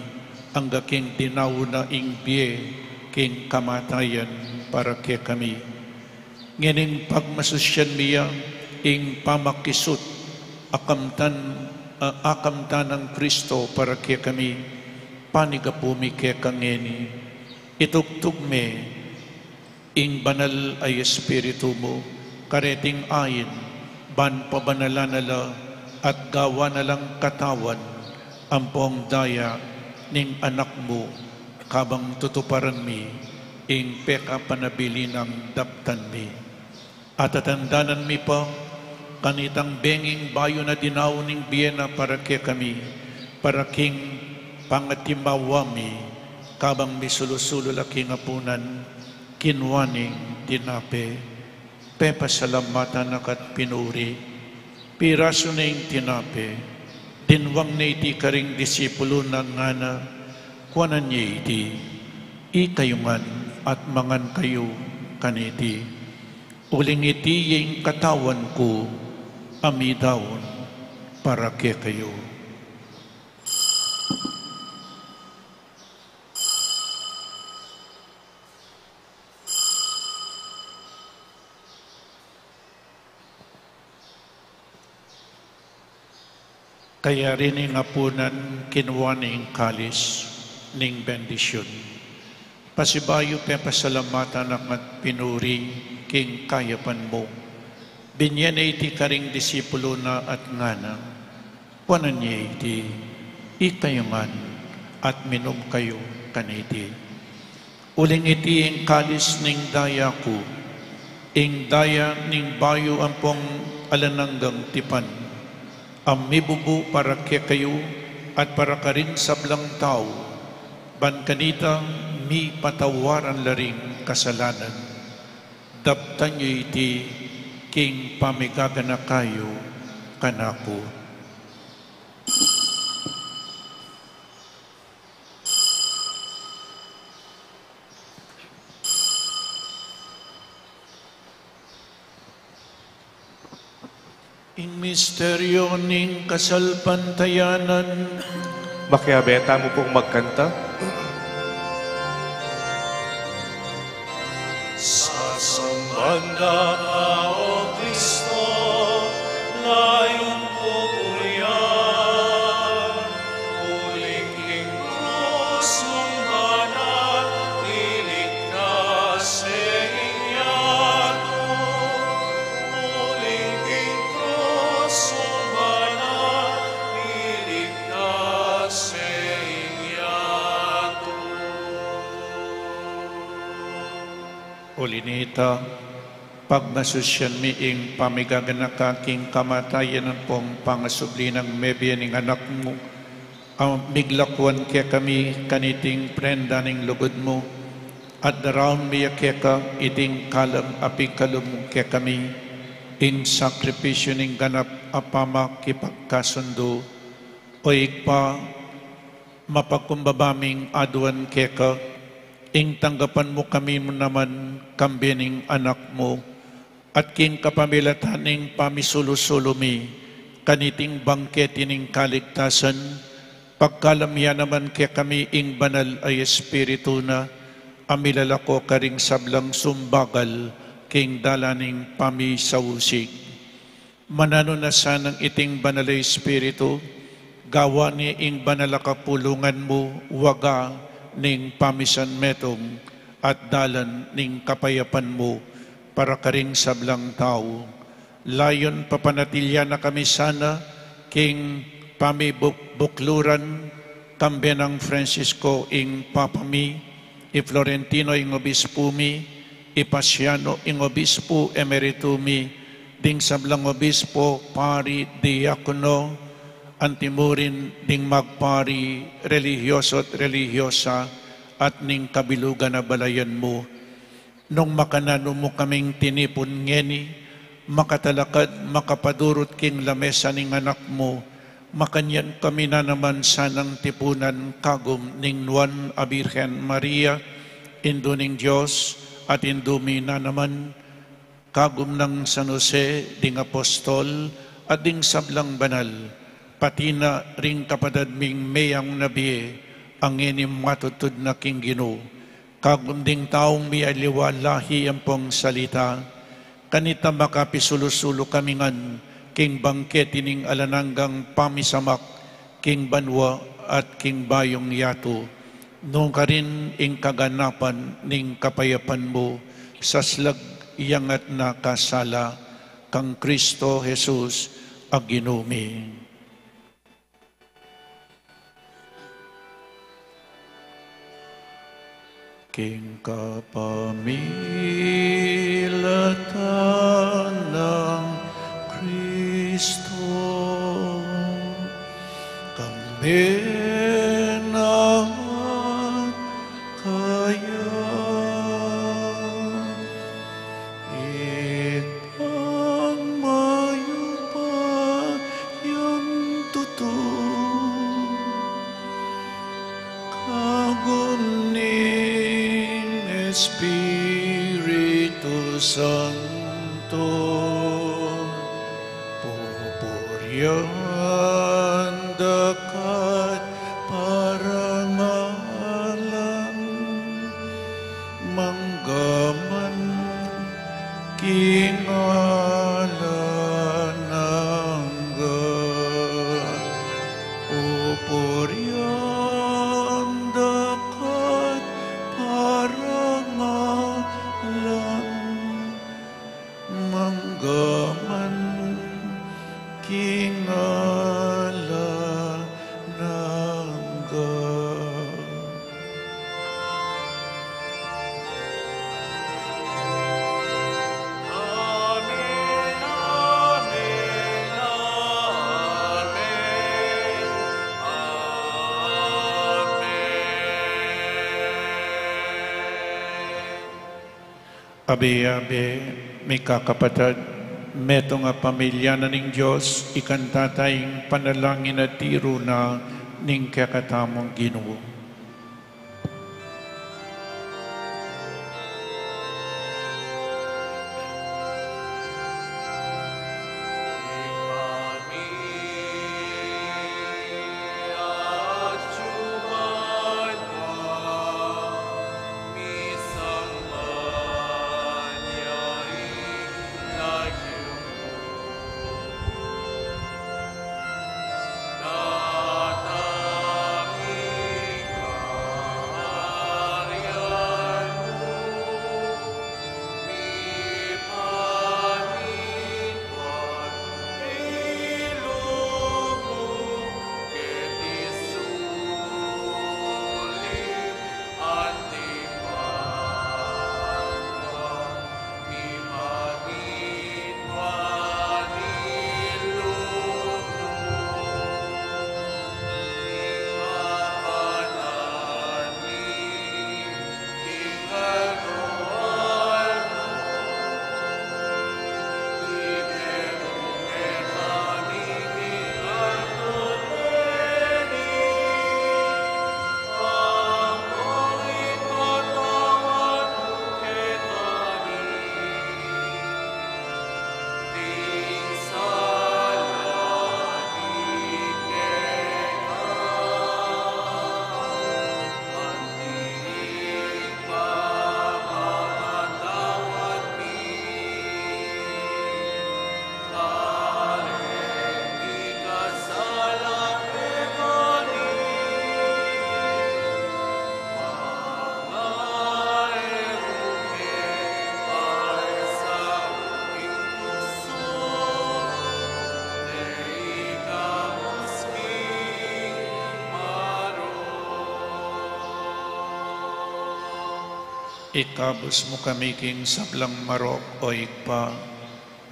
angga king dinaun na ing bie king kamatayan para kekami. Ngening pagmasusyan mi ya ing pamakisut a kamtan, a, a kamtan nang Kristo para kekami, panigapu mi keka ngeni. Itugtug me ing banal a Espiritu mu kareting ain, ban pabanalan na la at gawan na lang katawan ampong daya ning Anak mu, kabang tutuparan mi ing pekapanabilin nang daptan mi. Atatandanan mi pa Kanitang benging bayu na dinaun ning bie na para kekami, para king pangatimawa mi, kabang misulu-sulu la king apunan, kinua ne ing tinape, pepasalamatan na ka't pinuri, pirasu ne ing tinape, dinwang ne iti karing disipulu na, ngana, kuanan ye iti, ikayu ngan at mangan kayu kaniti. Uling iti ya ing katawan ku, a midaun para kekayu. Kayari ning apunan, kinua ne ing kalis, ning bendisyun. Pasibayu pepasalamatan na ka't pinuri king kayapan mu. Binye ne iti karing disipulu na at ngana, kuanan ye iti, ikayu ngan at minum kayu kaniti. Uling iti ing kalis ning daya ku, ing daya ning bayu ampong alang anggang tipan, a mibubu para kekayu at para karing sablang tau, ban kanita mipatawaran la ring kasalanan. Daptan yu iti king pamigaganaka yu kanaku. Ing misteryu ning kasalpantayanan. Makiabe tamu pung magkanta. Sasamban da ka, O Kristo, layun pupurian, uling king krus nung banal, iligtas ne ing yatu. Uling king krus nung banal, iligtas ne ing yatu. Uli na nita, pagmasusyan mi ing pamigaganaka king kamatayan ampong pangasubli nang mebie ning Anak mu, a miglakuan kekami kaniting prenda ning lugud mu, at daraun mi ya keka iting kalam a pikalub mu kekami, ing sakripisyu ning ganap a pamakipagkasundu. O Ibpa, mapagkumbaba ming aduan keka, ing tanggapan mu kami mu naman kambe ning Anak mu, at king kapamilatan ning pamisulu-sulu mi kaniting bangkete ning kaligtasan, pagkalam ya naman kekami ing Banal a Espiritu na, a milalako karing sablang sumbagal king dalan ning pamisausig. Mananu na sanang iting Banal a Espiritu, gawa ne ing banal a kapulungan mu, waga ning pamisanmetung at dalan ning kapayapan mu para karing sablang tau. Layun papanatilian na kami sana king pamibuk-, bukluran, kambe nang Francisco ing Papa mi, i Florentino ing Obispu mi, i Pasiano ing Obispu Emeritu mi, ding sablang obispo, pari, diakono, anti mu rin ding magpari, relihiyoso at relihiyosa, at ning kabilugan a balayan mu. Nung makananu mu kaming tinipun ngeni, makatalakad, makapadurut king lamesa ning Anak mu, makanyan kami na naman sanang tipunan kagum ning Nuan a Birhen Maria, Indu ning Dios, at Indu mi na naman, kagum nang San Jose, ding apostol, at ding sablang banal, pati na ring kapatad ming meyang na bie, a ngeni matudtud na king Ginu, kagum ding taung miyaliwa lahi ampong salita, kanita makapisulu-sulu kami ngan king bangkete ning alang anggang pamisamak king banua at king bayung yatu, nukarin ing kaganapan ning kapayapan mu, saslag yang at nakasala, kang Kristo Jesus a Ginu mi. King kapamilatan nang Kristo. Kristo, kambe na kaya itang mayupayang tutu. Kagun ning Espiritu Santo, pupurian da ka at parangalan, mangga man king alang angga. Pupurian da ka at parangalan, mangga man king alang angga. Amen, amen, amen, amen. Abe-abe, mikakapatad, metung a pamilya na ning Dios, ikanta ta ing panalangin a tiru na ning kekatamung Ginu. Ikabus mu kami king sablang marok, o Ibpa.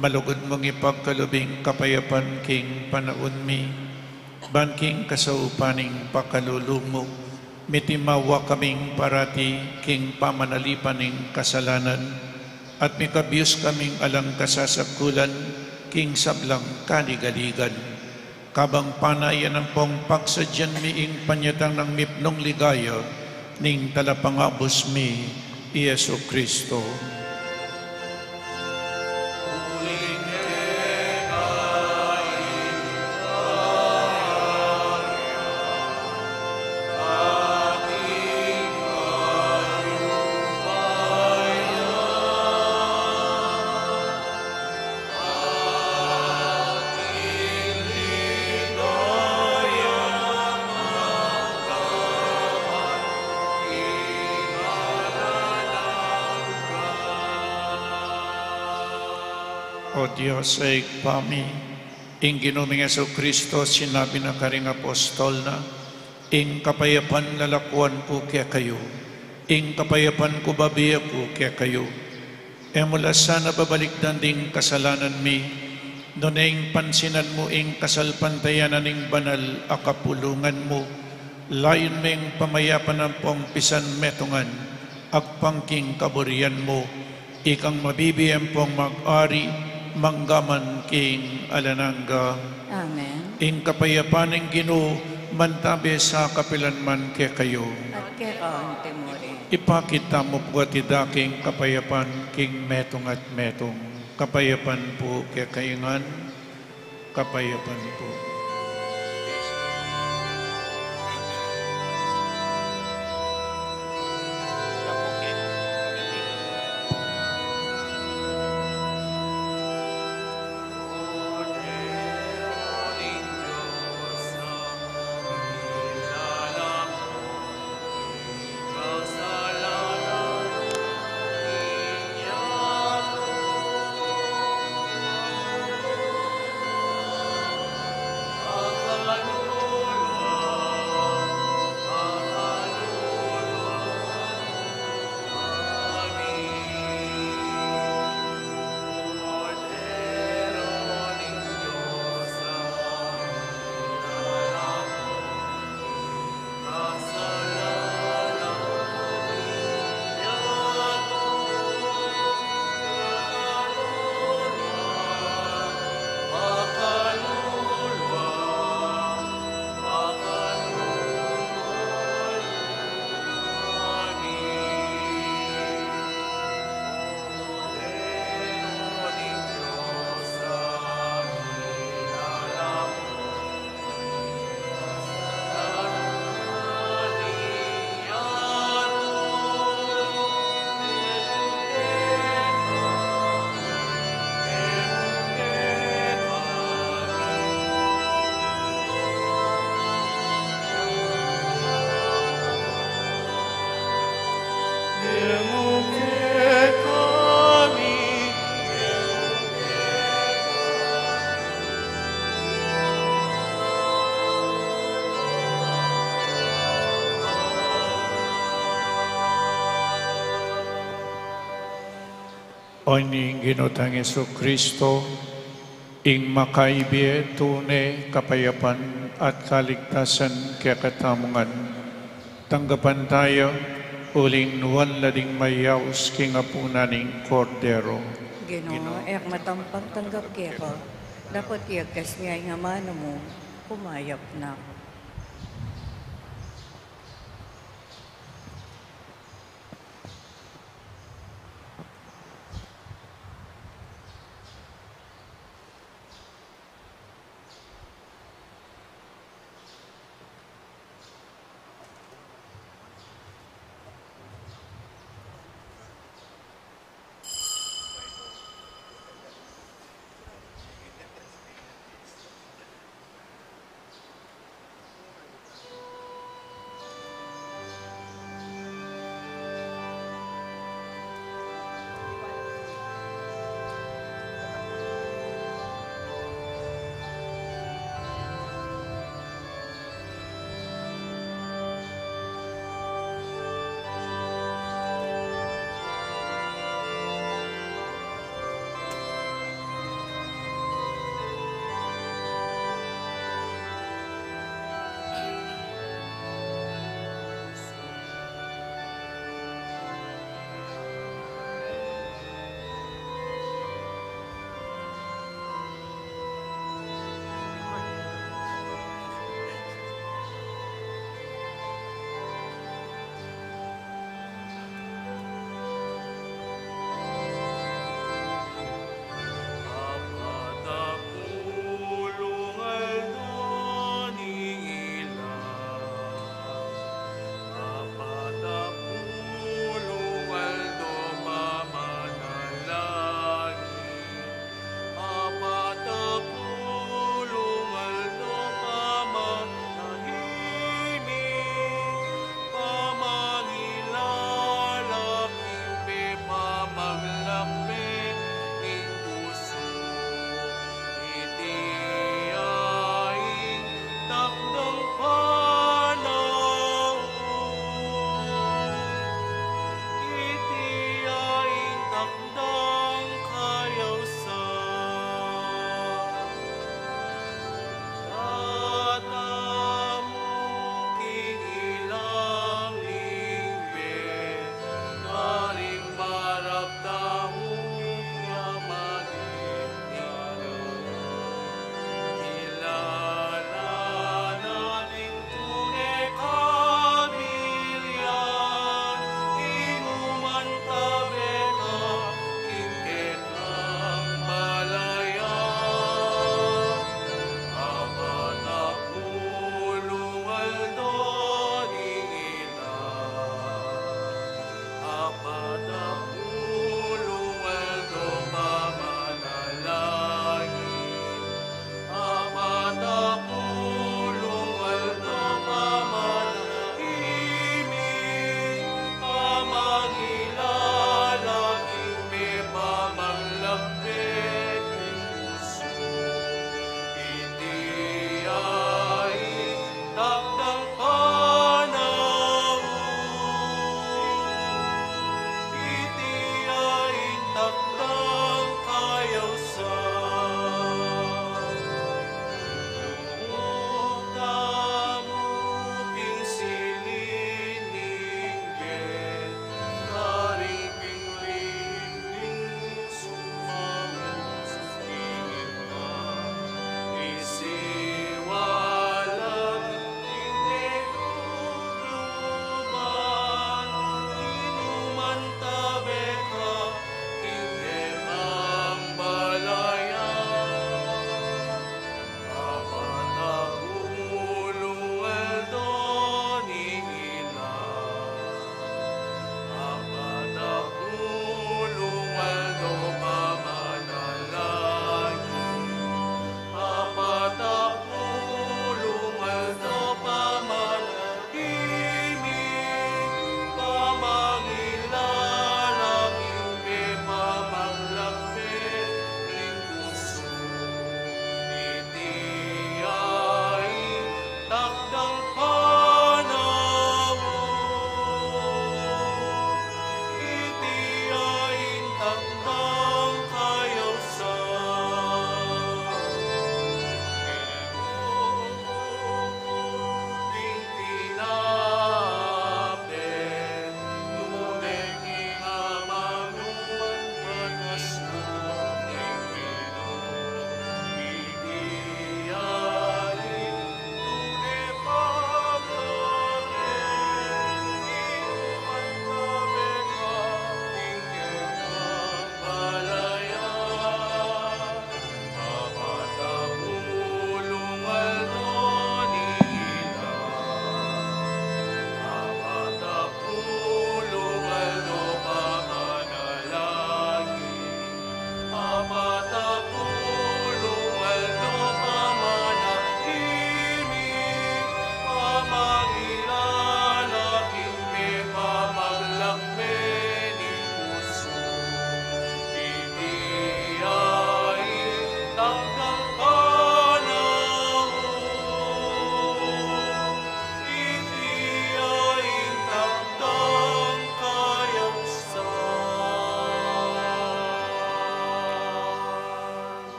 Malugud mung ipagkalub ing kapayapan king panaun mi, ban king kasaupan ning pakalulu mu, mitimawa kaming parati king pamanalipan ning kasalanan, at mikabus kaming alang kasasagkulan king sablang kaligaligan. Kabang panayan ampong pagsadyan mi ing panyatang nang mipnung ligaya ning Talapangabus mi, i Jesucristo. O Dios, Ibpa mi, ing Ginu ming Jesucristo, sinabi na karing apostol na, ing kapayapan lalakuan ku kekayu, ing kapayapan ku bibie ku kekayu. E mu la sana babalikdan ding kasalanan mi, Nune ing pansinan mu ing kasalpantayanan ning banal a kapulungan mu, layun meng pamayapan ampong pisan metungan, agpang king kaburian mu, ikang mabibie ampong mag-ari, mangga man king alang angga. Amen. Ing kapayapan ning Ginu, mantabe sa kapilan man kekayu. At keka mu rin. Ipakit tamu pu keti ing kapayapan king metung at metung. Kapayapan pu kekayu ngan, kapayapan pu. O ning Ginu tang Jesucristo, ing makaibie, tune, kapayapan at kaligtasan kekatamu ngan. Tanggapan taya uling nuan la ding mayaus king apunan ning Kordero. Ginu, e ku matampang tanggap keka, dapot iyagkas mu ing amanu mu, kumayap na ku.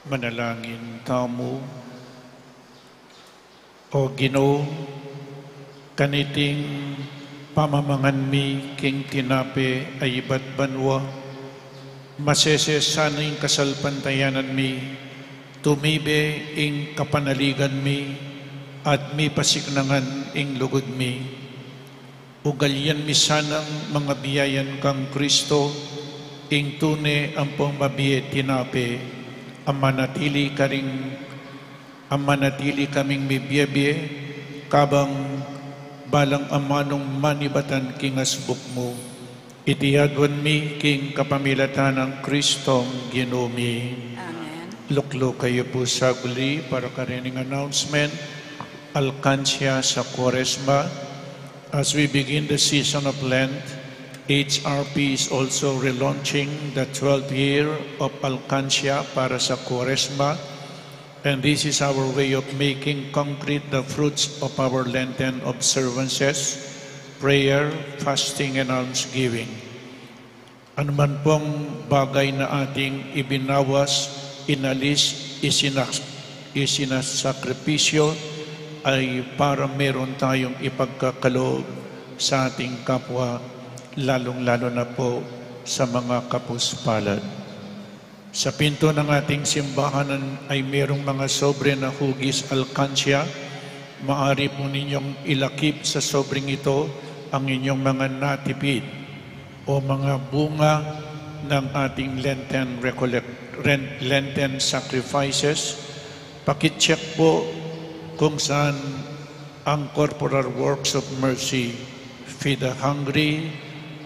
Manalangin tamu. O Ginu, kaniting pamamangan mi king tinape a ibat banua, masese sana ing kasalpantayanan mi, tumibe ing kapanaligan mi, at mipasiknangan ing lugud mi. Ugalian mi sanang mangabiayan kang Kristo, ing tune ampong mabie tinape, a manatili karing, a manatili kaming mibie-bie, kabang balang amanung manibatan king asbuk mu. Iti aduan mi king kapamilatan nang Kristong Ginu mi. Amen. Lukluk kayu pu saglit para karening announcement. Alkansya sa Kuaresma. As we begin the season of Lent, H R P is also relaunching the twelfth year of Alkansya para sa Kuaresma, and this is our way of making concrete the fruits of our Lenten observances, prayer, fasting, and almsgiving. Anuman pong bagay na ating ibinawas, inalis, isinas-, isinasakripisyo ay para meron tayong ipagkakaloob sa ating kapwa, lalong-lalo na po sa mga kapos-palad. Sa pinto ng ating simbahan ay merong mga sobre na hugis alkansya. Maari po ninyong ilakip sa sobring ito ang inyong mga natipid o mga bunga ng ating Lenten recollect-, Ren-, Lenten sacrifices. Pakicheck po kung saan ang Corporal Works of Mercy, Feed the Hungry.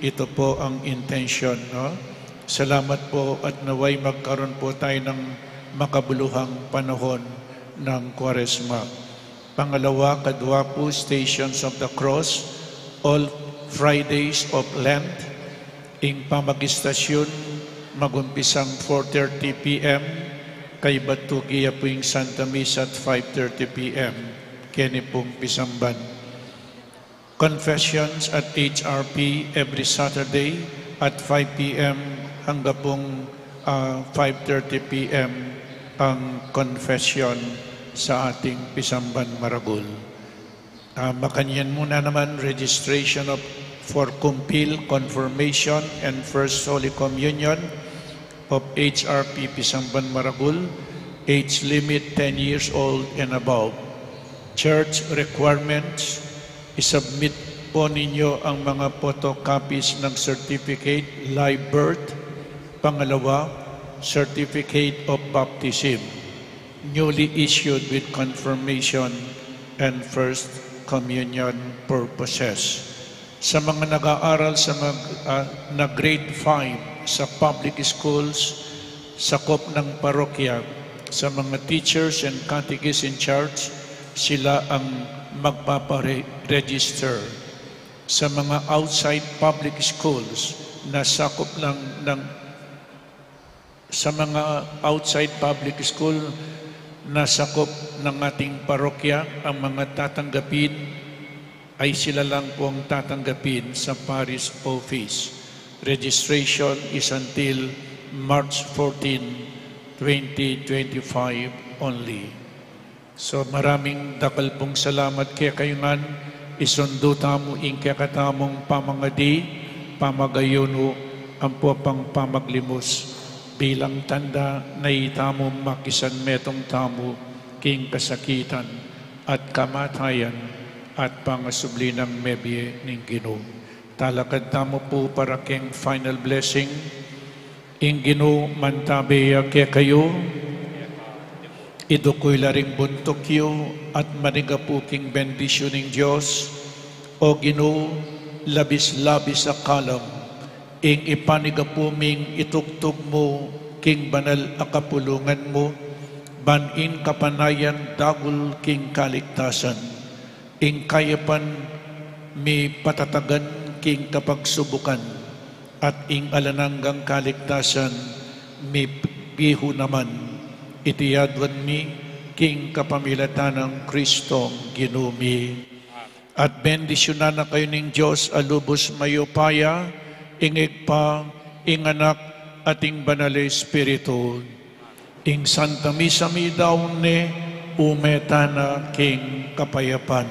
Ito po ang intention, no? Salamat po at naway magkaroon po tayo ng makabuluhang panahon ng Kwaresma. Pangalawa, kadwa po, Stations of the Cross, all Fridays of Lent. Ing pamagistasyon, magumpisang four thirty P M, kaybat tuki ya po ing Santa Misa at five thirty P M, keni pong pisamban. Confessions at H R P every Saturday at five P M hangga pong, ah, five thirty P M ang confession sa ating pisamban maragul. Ah, makanyan muna naman, registration of, for kumpil, confirmation, and First Holy Communion of H R P pisamban maragul, age limit ten years old and above. Church requirements, isubmit po ninyo ang mga photocopies ng certificate, live birth, pangalawa, certificate of baptism, newly issued with confirmation and first communion purposes. Sa mga nag-aaral sa mag-, ah, na grade five sa public schools, sakop ng parokya, sa mga teachers and catechists in charge, sila ang magpapare-, register. Sa mga outside public schools na sakop ng, ng, sa mga outside public school na sakop ng ating parokya, ang mga tatanggapin ay sila lang po ang tatanggapin sa parish office. Registration is until March fourteen, twenty twenty-five only. So, maraming dakal pong salamat kekayu ngan. Isundu tamu ing kekatamung pamangadi, pamagayunu, ampo pang pamaglimus, bilang tanda na itamu makisanmetung tamu king kasakitan at kamatayan at pangasubli nang mebie ning Ginu. Talakad tamu pu para king final blessing. Ing Ginu mantabe ya kekayu, idukul la ring buntuk yu, at manigapu king bendisyun ning Dios. O Ginu, labis-labis a kalam ing ipanigapu ming itugtug mu king banal a kapulungan mu, ban ing kapanayan dagul king kaligtasan, ing kayapan mipatatagan king kapagsubukan, at ing alang anggang kaligtasan mipihu naman. Iti aduan mi king kapamilatan nang Kristong Ginu mi. At bendisyunan na kayu ning Dios a lubus mayupaya, ing Ibpa, ing Anak, at ing Banal a Espiritu. Ing Santa Misa meyari ne, ume tana king kapayapan.